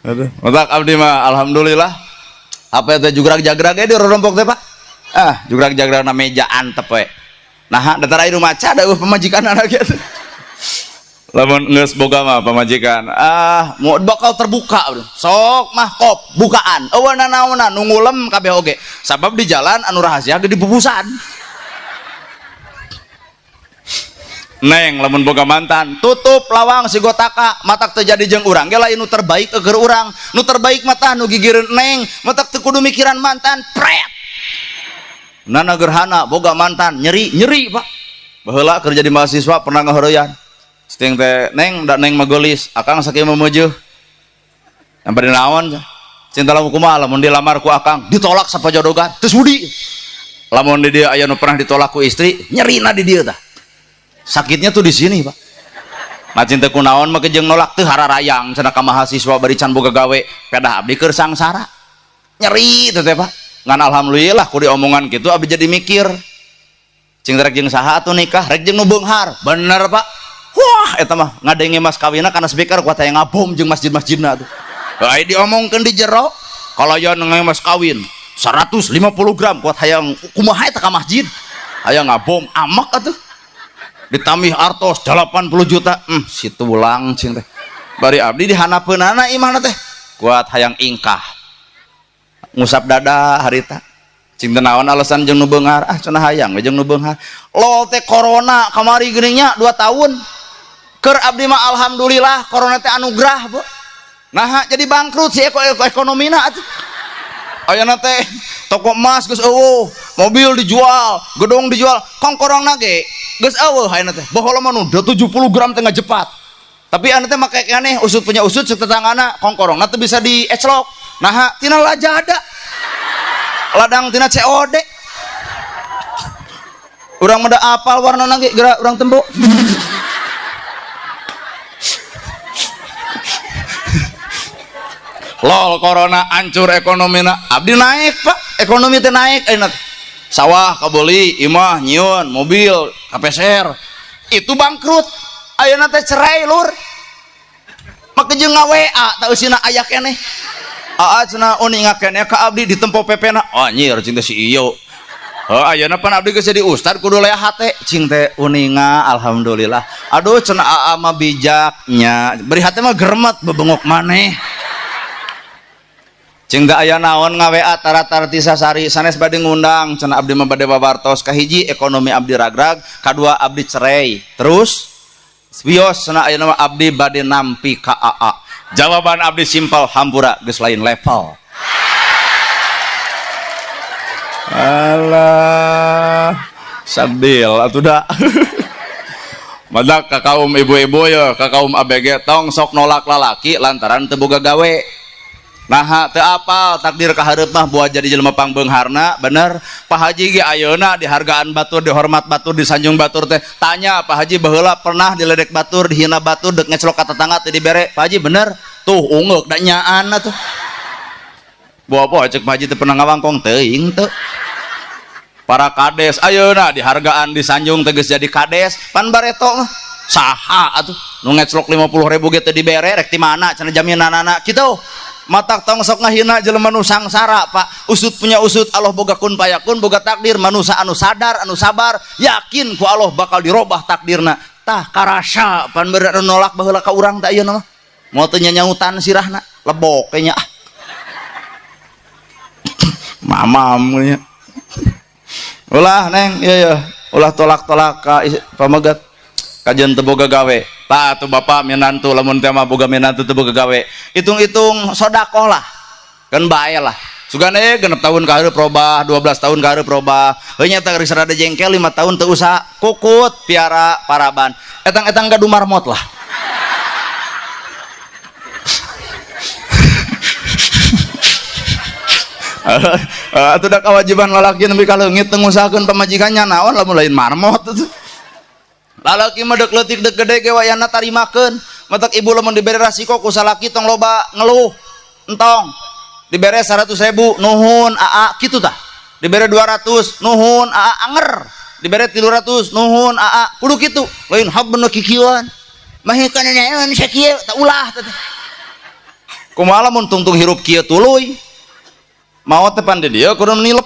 Aduh, matak abdi mah alhamdulillah. Apa teh jugrag-jagrag ge di rorompok teh, Pak? Ah, jugrag-jagrag na meja antep we. Nah, datar aya nu maca da eueuh pamajikanna kitu. Lamun geus boga mah pamajikan, ah, mau bakal terbuka. Sok mah kop bukaan. Eueuh nanaonan nu ngulem kabeh oge. Sabab di jalan anu rahasia ge dipupusan. Neng lamun boga mantan, tutup lawang si gotaka, matak teu jadi jeung urang ge lain nu terbaik keur urang. Nu terbaik mah tah nu gigireun neng, matak teu kudu mikiran mantan, pret. Nana gerhana boga mantan, nyeri, nyeri, Pak. Baheula keur jadi mahasiswa pernah ngaheureyan. Cing teh neng da neng mah geulis, akang sakieu meumeujeun. Yang bari naon? Cinta lamun kumaha lamun dilamar ku akang, ditolak sapajodogan, teu sudi. Lamun di dieu aya nu pernah ditolak ku istri, nyerina di dieu tah. Sakitnya tuh di sini, Pak. Macin teu kunaon mah jeung nolak teu hararayang cenah ka mahasiswa bari can boga gawe, pedah abdi keur sangsara. Nyeri teh teh, Pak. Ngan alhamdulillah ku diomongan kitu abdi jadi mikir. Cing rek jeung saha atuh nikah, rek jeung nu beunghar. Bener, Pak. Wah, eta mah ngadenge mas kawina kana speaker kuat hayang ngabom jeung masjid-masjidna tuh. Ai diomongkeun di jero, kalayan nge mas kawin 150 gram kuat hayang kumaha eta ka masjid. Hayang ngabom amak atuh. Ditambih artos 80 juta. Si tulang cing teh. Bari abdi dihanapeunana imahna teh. Kuat hayang ingkah. Ngusap dada harita. Cing teh naon alasan jeung nu beunghar? Ah cenah hayang we jeung nu beunghar. Lol teh corona kamari geuning nya 2 tahun. Keur abdi mah alhamdulillah corona teh anugerah, Bu. Nah, jadi bangkrut si ekonomina atuh. Ayeuna teh toko emas geus eueuh, mobil dijual, gedung dijual, kongkorongna ge geus eueuh ayeuna teh. Baheula mah nu 70 gram teh ngajepat. Tapi ayeuna teh make aneh usut punya usut ceuk tetanggana kongkorongna teu bisa dieclok. Naha tina lajada. Ladang tina COD. Urang mah da apal warnana ge geura urang tempo. Lol corona hancur ekonomina, abdi naik Pak, ekonomi teh naik enak. Sawah kabeli, imah nyieun, mobil kapeser. Itu bangkrut. Ayeuna teh cerai lur. Make jeung nga-WA tah eusina aya keneh. Aa cenah uninga keneh ka abdi ditempo PP-na. Oh anjir cing teh si ieu. Heuh ayeuna pan abdi geus jadi ustad kudu lea hate cing teh uninga alhamdulillah. Aduh cenah aa mah bijaknya. Beri hate mah geremet bebengok maneh. Cing teh aya naon nga-WA taratar ti sasari sanes bade ngundang cenah abdi mah bade babartos kahiji ekonomi abdi ragrag kadua abdi cerai terus wios cenah ayeuna mah abdi bade nampi ka AA. Jawaban abdi simpel hampura geus lain level. Alah sadil atuh da. Madak ka kaum ibu-ibu ye ka kaum ABG tong sok nolak lalaki lantaran teu boga gawe. Nah, teu apal takdir kahareup mah buat jadi jelema pangbeungharna, bener. Pak Haji ge ayeuna dihargaan batur, dihormat batur, disanjung batur teh. Tanya Pak Haji baheula pernah diledek batur, dihina batur, dek ngeclok ka tetangga teu dibere. Pak Haji bener? Tuh ungeuk da nyaan atuh. Buah apa cek Pak Haji teu pernah ngawangkong teuing teu. Para kades ayeuna dihargaan, disanjung teh geus jadi kades, pan bareto mah saha atuh nu ngeclok 50.000 ge teu dibere rek ti mana cenah jaminanana kitu. Matak tong sok ngahina jelema nu sangsara Pak. Usut punya usut, Allah boga kun payakun, boga takdir. Manusa anu sadar, anu sabar, yakin ku Allah bakal dirobah takdirna. Tah karasa pan bener anu nolak baheula ka urang teh ayeuna mah. Moal teu nyanyautan sirahna, lebok nya. Mamam nya. Ulah neng, iya ya, ulah tolak-tolak ka pamegat. Kajian teu boga gawe. Tah atuh bapak minantu lamun teh mah boga minantu teu boga gawe. Hitung-hitung sodakoh lah. Kan bae lah. Sugane 6 tahun ka hareup robah, 12 tahun ka hareup robah. Heuh nya teh geus rada jengkel 5 tahun teu usaha, kukut piara paraban. Etang-etang gaduh marmot lah. Atuh da kewajiban lalaki nepi ka leungit teu ngusahakeun pamajikannya naon lamun lain marmot atuh. Lalaki mah deuk leutik deuk gede ge wayahna tarimakeun. Matak ibu lamun dibere rasiko ku salaki tong loba ngeluh. Entong. Dibere 100.000 nuhun aa kitu tah. Dibere 200 nuhun aa anger. Dibere 300 nuhun aa kudu kitu. Lain habna kikieuan. Mah kana naon sakieu tah ulah teh. Kumaha lamun tungtung hirup kieu tuluy. Maot teh pan di dieu kudu nilep.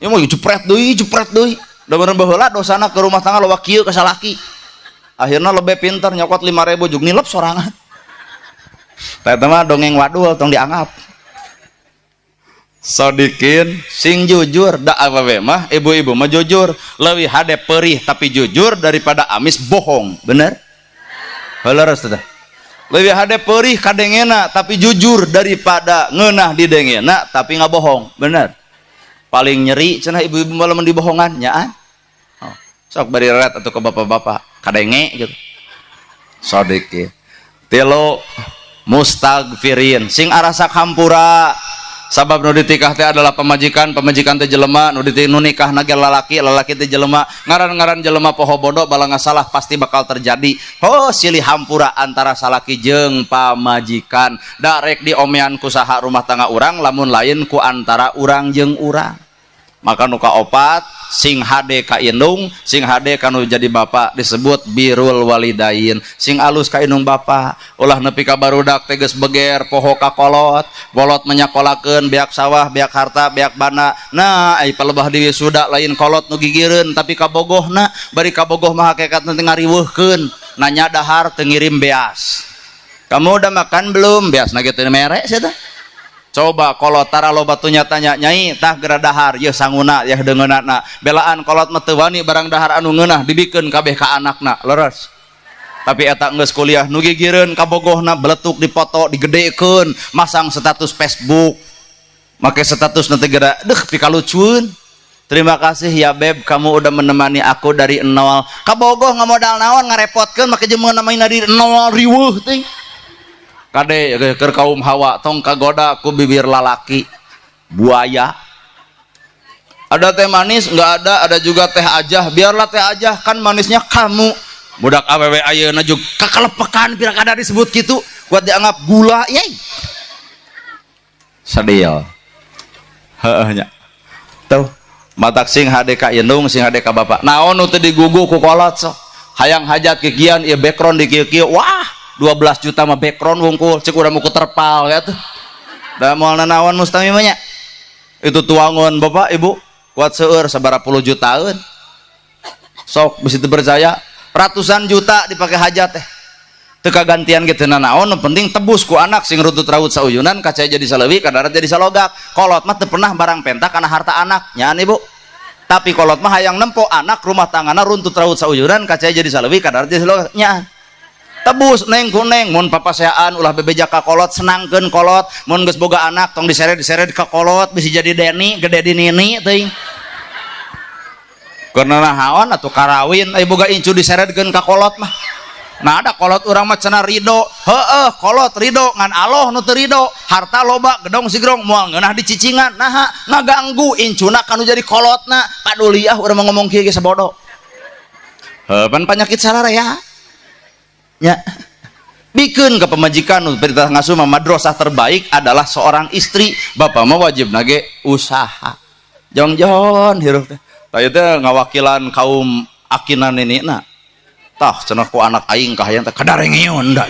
Ieu mah jepret deui, jepret deui. Da bener baheula dosana ke rumah tangga loba kieu ka salaki. Akhirna lebih pinter nyokot 5.000 jug nilep sorangan. Tah eta mah dongeng wadul tong dianggap. Sodikin sing jujur da awewe mah ibu-ibu mah jujur leuwih hade perih tapi jujur daripada amis bohong, bener? Heuleures teh. Leuwih hade perih kadengena tapi jujur daripada ngeunah didengena tapi ngabohong, bener? Paling nyeri cenah ibu-ibu mah lamun dibohongan nyaan. Oh, sok bari reret atuh ke bapak-bapak kadenge gitu. Sodikin tilu mustagfirin sing arasak hampura. Sabab nu ditikah teh adalah pamajikan, pamajikan teh jelema, nu nikah ge lalaki, lalaki teh jelema. Ngaran-ngaran jelema poho bodoh balanga salah pasti bakal terjadi. Oh, silih hampura antara salaki jeung pamajikan. Da rek diomean ku saha rumah tangga urang lamun lain ku antara urang jeung urang. Maka nu kaopat sing hade ka indung, sing hade ka nu jadi bapak disebut birrul walidain. Sing alus ka indung bapa, ulah nepi ka barudak teh geus beger poho ka kolot, bolot menyakolakeun beak sawah, beak harta, beak bana. Nah, ai palebah di wisuda lain kolot nu gigireun tapi kabogohna, bari kabogoh mah hakikatna teh ngariweuhkeun, nanya dahar teu ngirim beas. Kamu udah makan belum? Beasna ge teu mere sia teh. Coba kolot tara loba tunya tanya nyai tah geura dahar yeuh sanguna yeuh deungeunana belaan kolot mah teu wani barang dahar anu ngeunah dibikeun kabeh ka anakna leres. Tapi eta geus kuliah nu gigireun kabogohna beletuk dipoto digedekeun masang status Facebook make status nanti geura deuh pikalucueun. Terima kasih ya beb kamu udah menemani aku dari nol. Kabogoh ngamodal naon ngarepotkeun make jeung meunamaina dari nol riweuh teh. Kade keur kaum hawa tong kagoda ku bibir lalaki buaya. Ada teh manis nggak ada, ada juga teh aja, biarlah teh aja kan manisnya kamu. Budak awewe ayeuna juga kakelepekan pira kada disebut kitu buat dianggap gula yey. Sedih. Heeh nya. Tuh matak sing hade ka indung sing hade ka bapak. Naon nu teu digugu ku kolot sok. Hayang hajat kikian ieu background di kieu-kieu. Wah, 12 juta mah background wungkul cek urang ku terpal ya tuh. Da moal nanaon mustami mah nya. Itu tuangan bapak ibu kuat seueur sabaraha puluh jutaan. Sok bisi teu percaya ratusan juta dipakai hajat teh. Teu kagantian ge teu nanaon, nu penting tebus ku anak sing rutut raut sauyunan kaca jadi saleuwi kadarat jadi salogak. Kolot mah teu pernah barang penta kana harta anak nyaan ibu. Tapi kolot mah hayang nempo anak rumah tanggana runtut raut sauyunan kaca jadi saleuwi kadarat jadi salogak nyaan. Tebus neng ku neng mun papaseaan ulah bebeja ka kolot senangkeun kolot mun geus boga anak tong diseret-diseret ka kolot bisi jadi deni gede di nini teuing. Karena naon atuh karawin ai boga incu diseretkeun ka kolot mah. Nah ada kolot urang mah cenah ridho, heueuh kolot ridho ngan aloh nu teu ridho, harta loba gedong sigrong moal ngeunah dicicingan naha ngaganggu incuna kanu jadi kolotna paduli ah urang mah ngomong kieu ge sabodo. Heuh pan panyakit sararea. Ya. Bikeun ke pemajikan nu perintah ngasuh mah madrasah terbaik adalah seorang istri. Bapak mah wajib nage usaha. Jongjon hirup teh. Tah ieu teh ngawakilan kaum akinan ninina. Tah cenah ku anak aing kahayang teh kadarengeun da.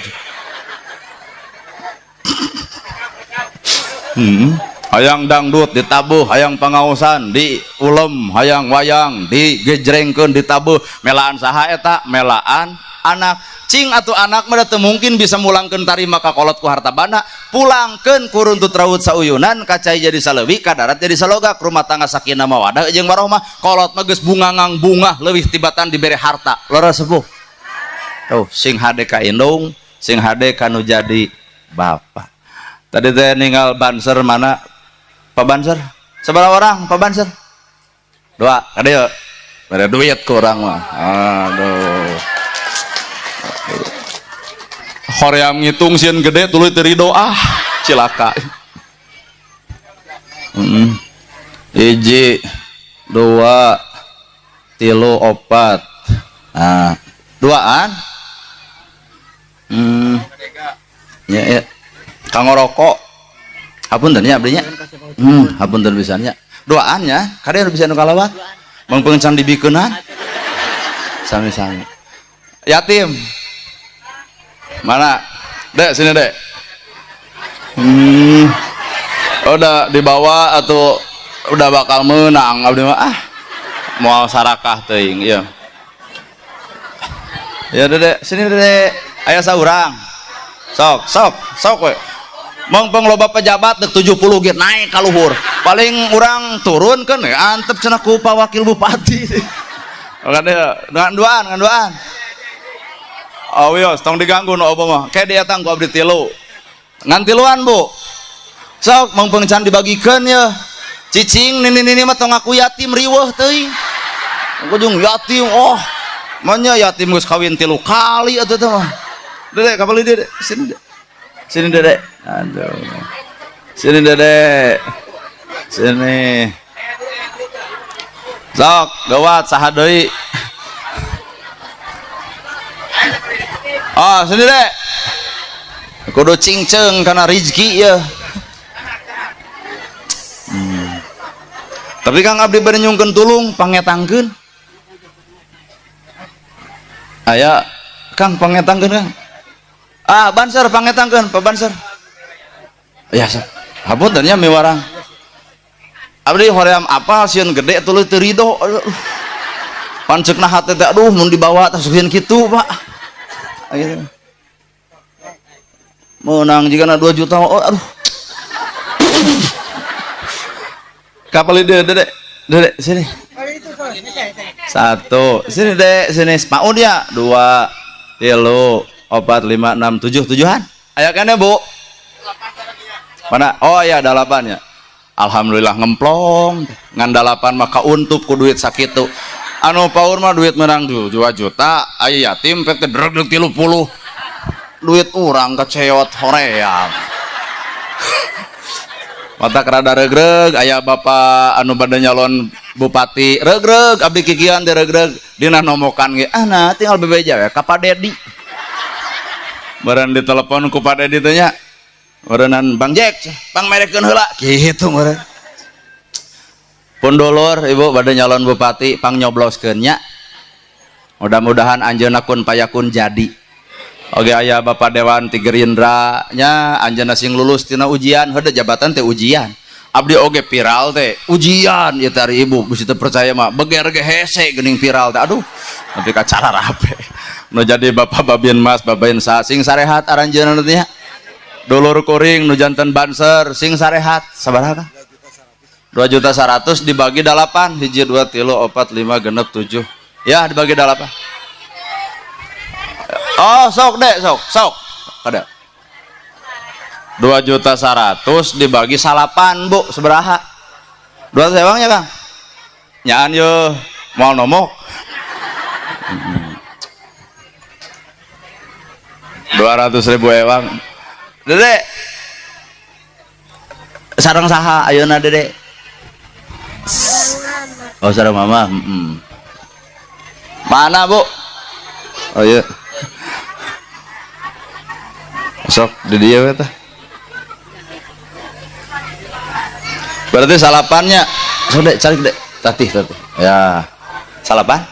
Hayang dangdut ditabuh, hayang pangaosan diulem, hayang wayang digejrengkeun ditabuh, melaan saha eta? Melaan anak. Cing atuh anak mah teu mungkin bisa mulangkeun tarima ka kolot ku harta banda, pulangkeun ku runtut raut sauyunan, ka cai jadi saleuwi, ka darat jadi salogak, rumah tangga sakinah mawadah jeung warohmah. Kolot mah geus bungangang bungah leuwih tibatan dibere harta. Lora sepuh. Tuh, sing hade ka indung, sing hade ka nu jadi bapak. Tadi teh ninggal banser mana? Pak Banser? Sabaraha orang Pak Banser? Dua, kade yuk. Bere duit ku urang mah. Aduh. Hoream ngitung sieun gede tuluy teu rido, ah cilaka. Hiji, dua, tilu, opat. Nah, duaan. Ya, ya. Kanggo rokok. Hapunten nya abdi nya. Hapunten pisan nya. Duaan nya, kade bisa nu kalawat. Mangpeung can dibikeunan. Sami-sami. Yatim. Mana? Dek, sini dek. Udah dibawa atau udah bakal menang abdi mah, ah. Moal sarakah teuing ieu. Ya dek, sini dek. Aya saurang. Sok, sok, sok we. Mongpong loba pejabat dek 70 ge naik ka luhur. Paling urang turun kan ya antep cenah ku Pak Wakil Bupati. Makanya ngan duaan, ngan duaan. Oh wios, tong diganggu nu obo mah. Kayak dia tang ku abdi tilu. Ngan tiluan, Bu. Sok mongpong can dibagikeun ye. Cicing nini-nini mah tong ngaku yatim riweuh teuing. Ujung yatim, oh. Manya yatim geus kawin 3 kali atuh teh mah. Dedek, kapal ini, Dedek. Sini, Dedek. Sini, Dedek. Aduh. Sini, Dedek. Sini. Sok, gawat saha deui. Oh, sini, Dek. Kudu cingceung kana rizki ye. Tapi Kang abdi bade nyungkeun tulung pangetangkeun. Aya Kang pangetangkeun Kang. Ah, Banser pangetangkeun, Pak Banser. Ya, hapunten nya miwarang. Abdi hoream apal sieun gede tuluy teu rido. Panceukna hate teh aduh mun dibawa tah sieun kitu, Pak. Ayeuna. Meunang jigana 2 juta, oh aduh. Kapal dia, Dedek. Dedek, sini. Satu, sini Dek, sini. Paun ya, 2, 3, 4, 5, 6, 7, 7-an. Aya kene, Bu? Mana? Oh ya, 8 ya. Alhamdulillah ngemplong. Ngan 8 mah kauntup ku duit sakitu. Anu paur mah duit menang 2 juta, aya yatim pek teh dreg 30. Duit urang keceot hoream. Mata kerada regreg, aya bapak anu bade nyalon bupati regreg, abdi kikian teh regreg, dina nomokan ge, ah nah tinggal bebeja we ka Pak Dedi. Meureun ditelepon ku Pak Dedi teh nya, meureunnan Bang Jack, pang merekeun heula, kitu meureun. Pun dulur ibu bade nyalon bupati, pang nyobloskeun nya. Mudah-mudahan anjeunna kun payakun jadi. Oke aya Bapak Dewan ti Gerindra nya anjeunna sing lulus tina ujian, heuh jabatan teh ujian. Abdi oge viral teh ujian ieu teh ari ibu bisi teu percaya mah beger ge hese geuning viral teh aduh tapi ka cara rape. Nu jadi Bapak Babin Mas Babin sa sing sarehat aranjeunna teh nya. Dulur kuring nu janten Banser sing sarehat sabaraha? 2.100.000 dibagi 8, 1 2 3 4 5 6 7. Ya dibagi 8. Oh sok dek, sok, sok. Ada 2.100.000 dibagi 8 bu, seberaha? 2 sewangnya Kang? Nyaan yo, mau nomok. 200.000 ewang. Dede, sareng saha ayeuna Dede? Oh sareng mama. Mana bu? Oh iya. Sok di dia we tah. Berarti salapannya. Sok dek cari dek. Tatih tatih. Ya. Salapan.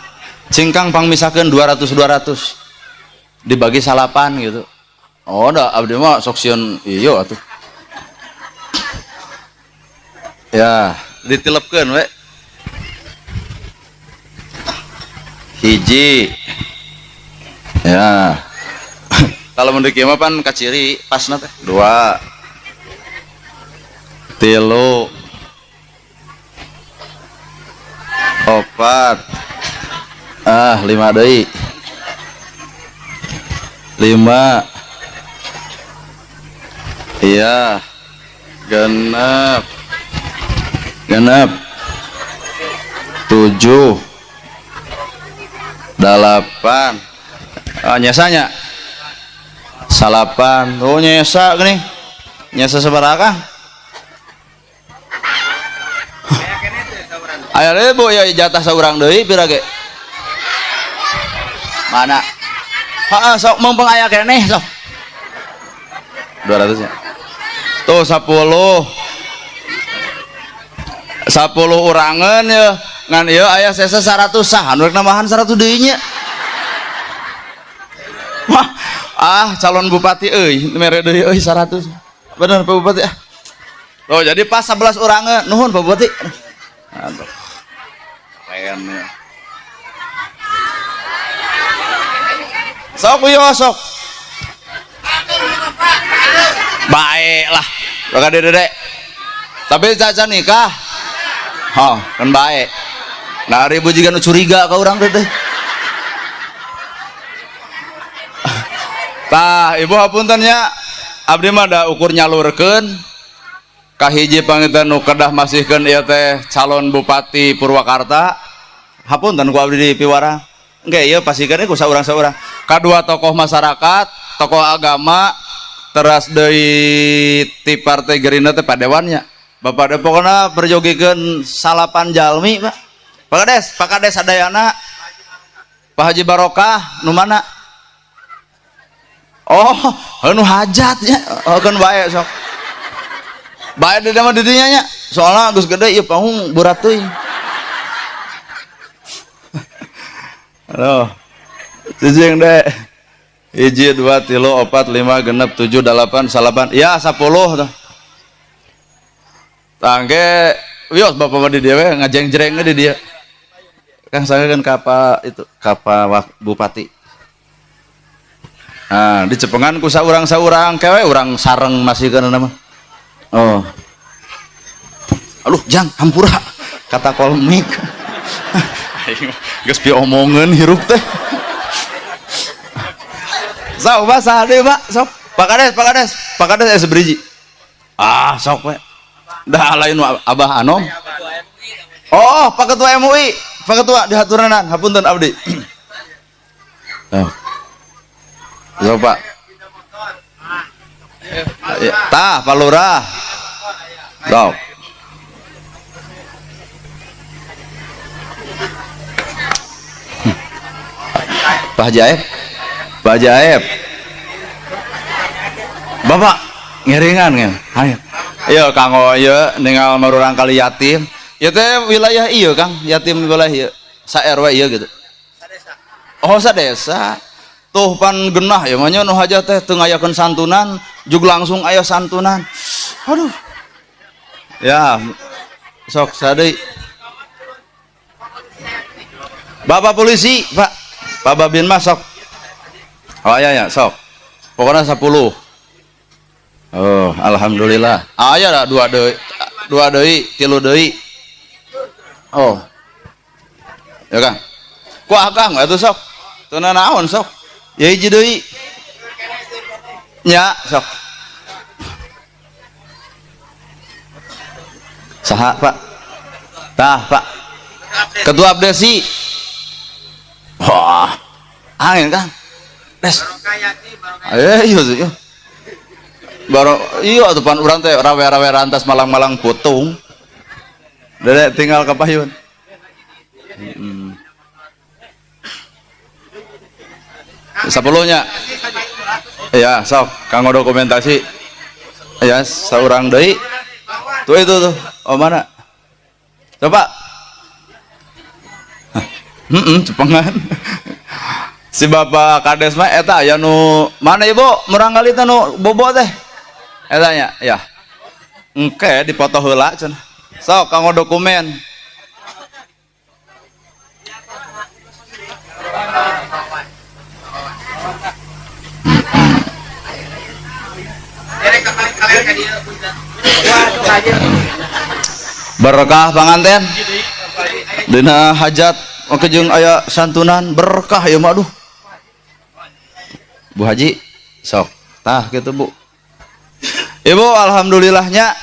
Cingkang pangmisakeun 200 200. Dibagi salapan gitu. Oh da abdi mah sok sieun ieu atuh. Ya, ditilepkeun we. Hiji. Ya. Kalau mun di kieu mah pan kaciri pasna teh. 2 3 4 5 deui. 5. Iya. Genep. Genep. 7 8. Nyesanya 9. Oh nyesa gini. Nyesa sabaraha Kang? Aya deui Bu ya jatah saurang deui pira ge? Mana? Heeh sok mumpung aya keneh sok. 200 nya. Tuh 10. 10 urangan ya. Ngan ieu aya sesa 100 sah anu rek nambahan 100 deui nya. Wah, calon bupati euy, mere deui euy 100. Bener Pak Bupati ah. Oh, jadi pas 11 urangan. Nuhun Pak Bupati. Aduh. Keren ya. Sok yo sok. Baiklah. Bakal dedek. Tapi caca nikah. Oh, kan baik. Nah, ribu juga nu curiga ka urang teh. Tah, ibu hapunten nya. Abdi mah da ukur nyalurkeun kahiji pangitan nu kedah masihkeun ieu teh calon bupati Purwakarta. Hapunten ku abdi di piwarang. Engke ieu pasikeun ku saurang-saurang. Kadua tokoh masyarakat, tokoh agama, teras deui ti Partai Gerindra teh padewannya. Bapak de pokona perjogikeun 9 jalmi, Pak. Pak Kades sadayana. Pak Haji Barokah nu mana? Oh, anu hajat nya. Oh, kan bae sok. Bae di mah di dinya nya. Soalna geus gede ieu panggung berat teuing. Aduh. Cicing deh. 1 2 3 4 5 6 7 8 9. Ya 10 tuh. Tangke wios bapak mah di dieu we ngajeng-jreng di dieu. Kang saya kan ka itu ka bupati. Nah, di cepengan ku saurang-saurang kewe urang sareng masih kana nama. Oh. Aduh, jang hampura kata kolmik. Aing geus piomongeun hirup teh. Sok basah deui, Pak. Sok. Pak Kades es beriji. Ah, sok we. Dah lain Abah Anom. Oh, Pak Ketua MUI, Pak Ketua dihaturanan, hapunten abdi. Oh. Sok Pak. Tah, Pak Lurah. Sok. Pak Haji Aep. Pak Haji Aep. Bapak ngiringan kan? Ayo. Iya kanggo ieu ningal marurang kali yatim. Ieu teh wilayah ieu Kang, yatim wilayah ieu. Sa RW ieu gitu. Oh, sa desa. Tuh pan genah ya mah nya nu hajat teh teu ngayakeun santunan, jug langsung aya santunan. Aduh. Ya. Sok sadeui. Bapak polisi, Pak. Pak Babin mah sok. Oh aya ya, sok. Pokoknya 10. Oh, alhamdulillah. Aya dah 2 deui, 2 deui, 3 deui. Oh. Ya Kang. Ku akang atuh sok. Teu naon sok. Ya hiji deui. Nya sok. Saha, Pak? Tah, Pak. Ketua Abdesi. Wah. Angin Kang. Des. Iya iya. Baru iya depan urang teh rawe-rawe rantas malang-malang putung. Dedek tinggal ke payun. 10-nya. Ya, sok kanggo dokumentasi. Ya, saurang deui. Tuh itu tuh. Oh mana? Coba. Cepengan. Si Bapak Kades mah eta aya nu mana Ibu? Murangkali teh nu bobo teh. Eta nya, ya. Engke dipoto heula cenah. Sok kanggo dokumen. Berkah panganten. Dina hajat oke jeung aya santunan berkah ya mah aduh. Bu Haji sok tah gitu Bu. Ibu alhamdulillahnya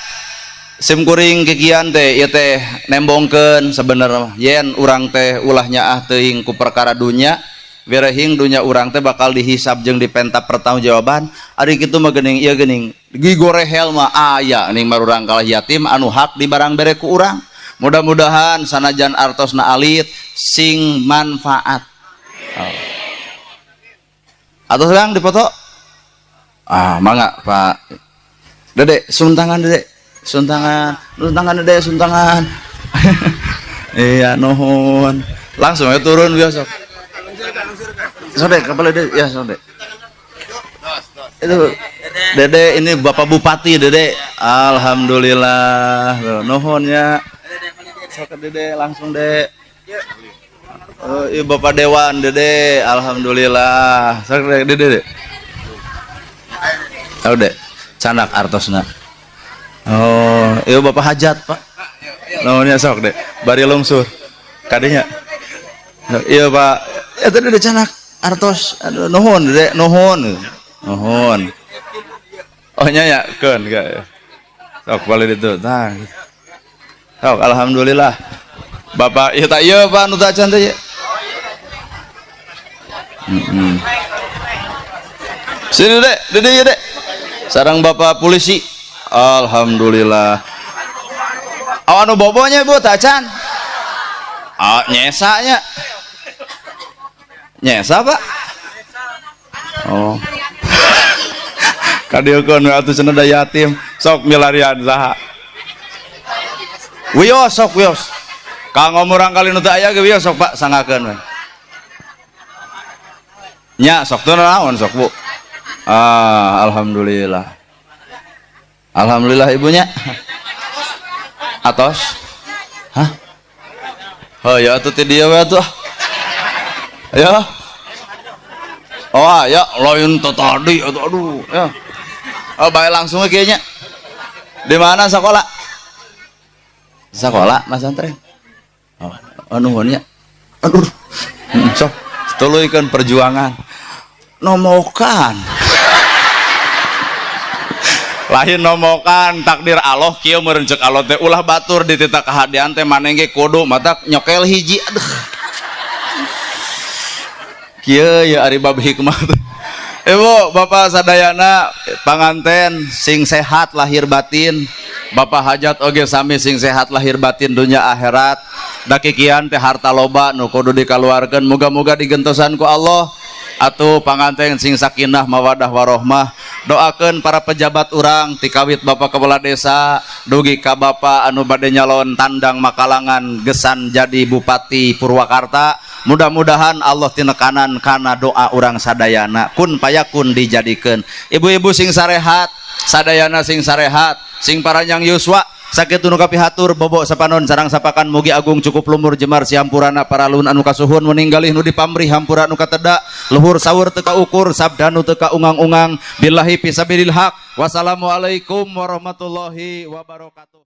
sim kuring kikian teh ieu teh nembongkeun sebenarnya yen urang teh ulah nyaah teuing ku perkara dunya wirehing dunya urang teh bakal dihisab jeung dipenta pertanggungjawaban ari kitu mah geuning ieu geuning gigorehel mah aya ning marurang kalah yatim anu hak di barang bere ku urang. Mudah-mudahan sanajan artosna alit sing manfaat. Oh. Atau sedang dipoto? Ah, mangga Pak Dede, suntangan Dede. Suntangan, suntangan Dede, suntangan. Iya, nuhun. Langsung ya turun biasa. Sode, kepala Dede, ya sode. Itu Dede ini Bapak Bupati Dede. Alhamdulillah. Nuhun ya. Sok Dede langsung Dede. Oh, iya Bapak Dewan Dede, alhamdulillah. Sok Dede Dede. Oh, Dek. Canak artosna. Oh, iya Bapak hajat, Pak. Nuhun ya sok Dek. Bari lungsur. Kadinya. Iya Pak. Eta Dede canak artos. Aduh, nuhun Dede, nuhun. Nuhun. Oh nya ya, keun ka. Sok balik itu. Tah. Sok alhamdulillah. Bapak ieu tak ieu Pak nu tacan teh ieu. Sini Dek, Dede ieu Dek. Sarang Bapak polisi. Alhamdulillah. Awan nu bobonya Bu tacan. Ah, nyesanya. Nyesa Pak. Oh. Kadieukeun we atuh cenah da yatim. Sok milarian saha? Wios sok wios. Kanggo murang kali nu teu aya ge wios sok Pak sanggakeun we. Nya sok teu naon sok Bu. Ah, alhamdulillah. Alhamdulillah ibunya. Atos? Hah? Oh ya atuh ti dieu we atuh. Ya. Oh ya, lain teh tadi atuh aduh ya. Oh bae langsung we kieu nya. Di mana sekolah? Sekolah Mas Antren. Oh, oh nuhun nya. Aduh. Sok tuluykeun perjuangan. Nomokan. Lain nomokan takdir Allah kieu meureun ceuk Allah teh ulah batur ditita kahadean teh maneh ge kudu matak nyokel hiji aduh. Kieu ya ari bab hikmah teh. Ibu, Bapak sadayana panganten sing sehat lahir batin. Bapak hajat oge sami sing sehat lahir batin dunia akhirat. Da kikian teh harta loba nu kudu dikaluarkeun muga-muga digentosan ku Allah. Atuh panganten sing sakinah mawadah warohmah. Doakeun para pejabat urang tikawit Bapak Kepala Desa dugi ka Bapak anu bade nyalon tandang makalangan gesan jadi Bupati Purwakarta. Mudah-mudahan Allah tinekanan kana doa urang sadayana kun payakun dijadikeun. Ibu-ibu sing sarehat, sadayana sing sarehat, sing paranjang yuswa. Sakitu nu kapihatur bobo sapanon sarang sapakan mugi agung cukup lumur jemar siampurana para luhun anu kasuhun meninggalih nu dipamrih hampura nu kateda luhur sawur teu kaukur sabda nu teu kaungang-ungang billahi fisabilil haq. Wassalamualaikum warahmatullahi wabarakatuh.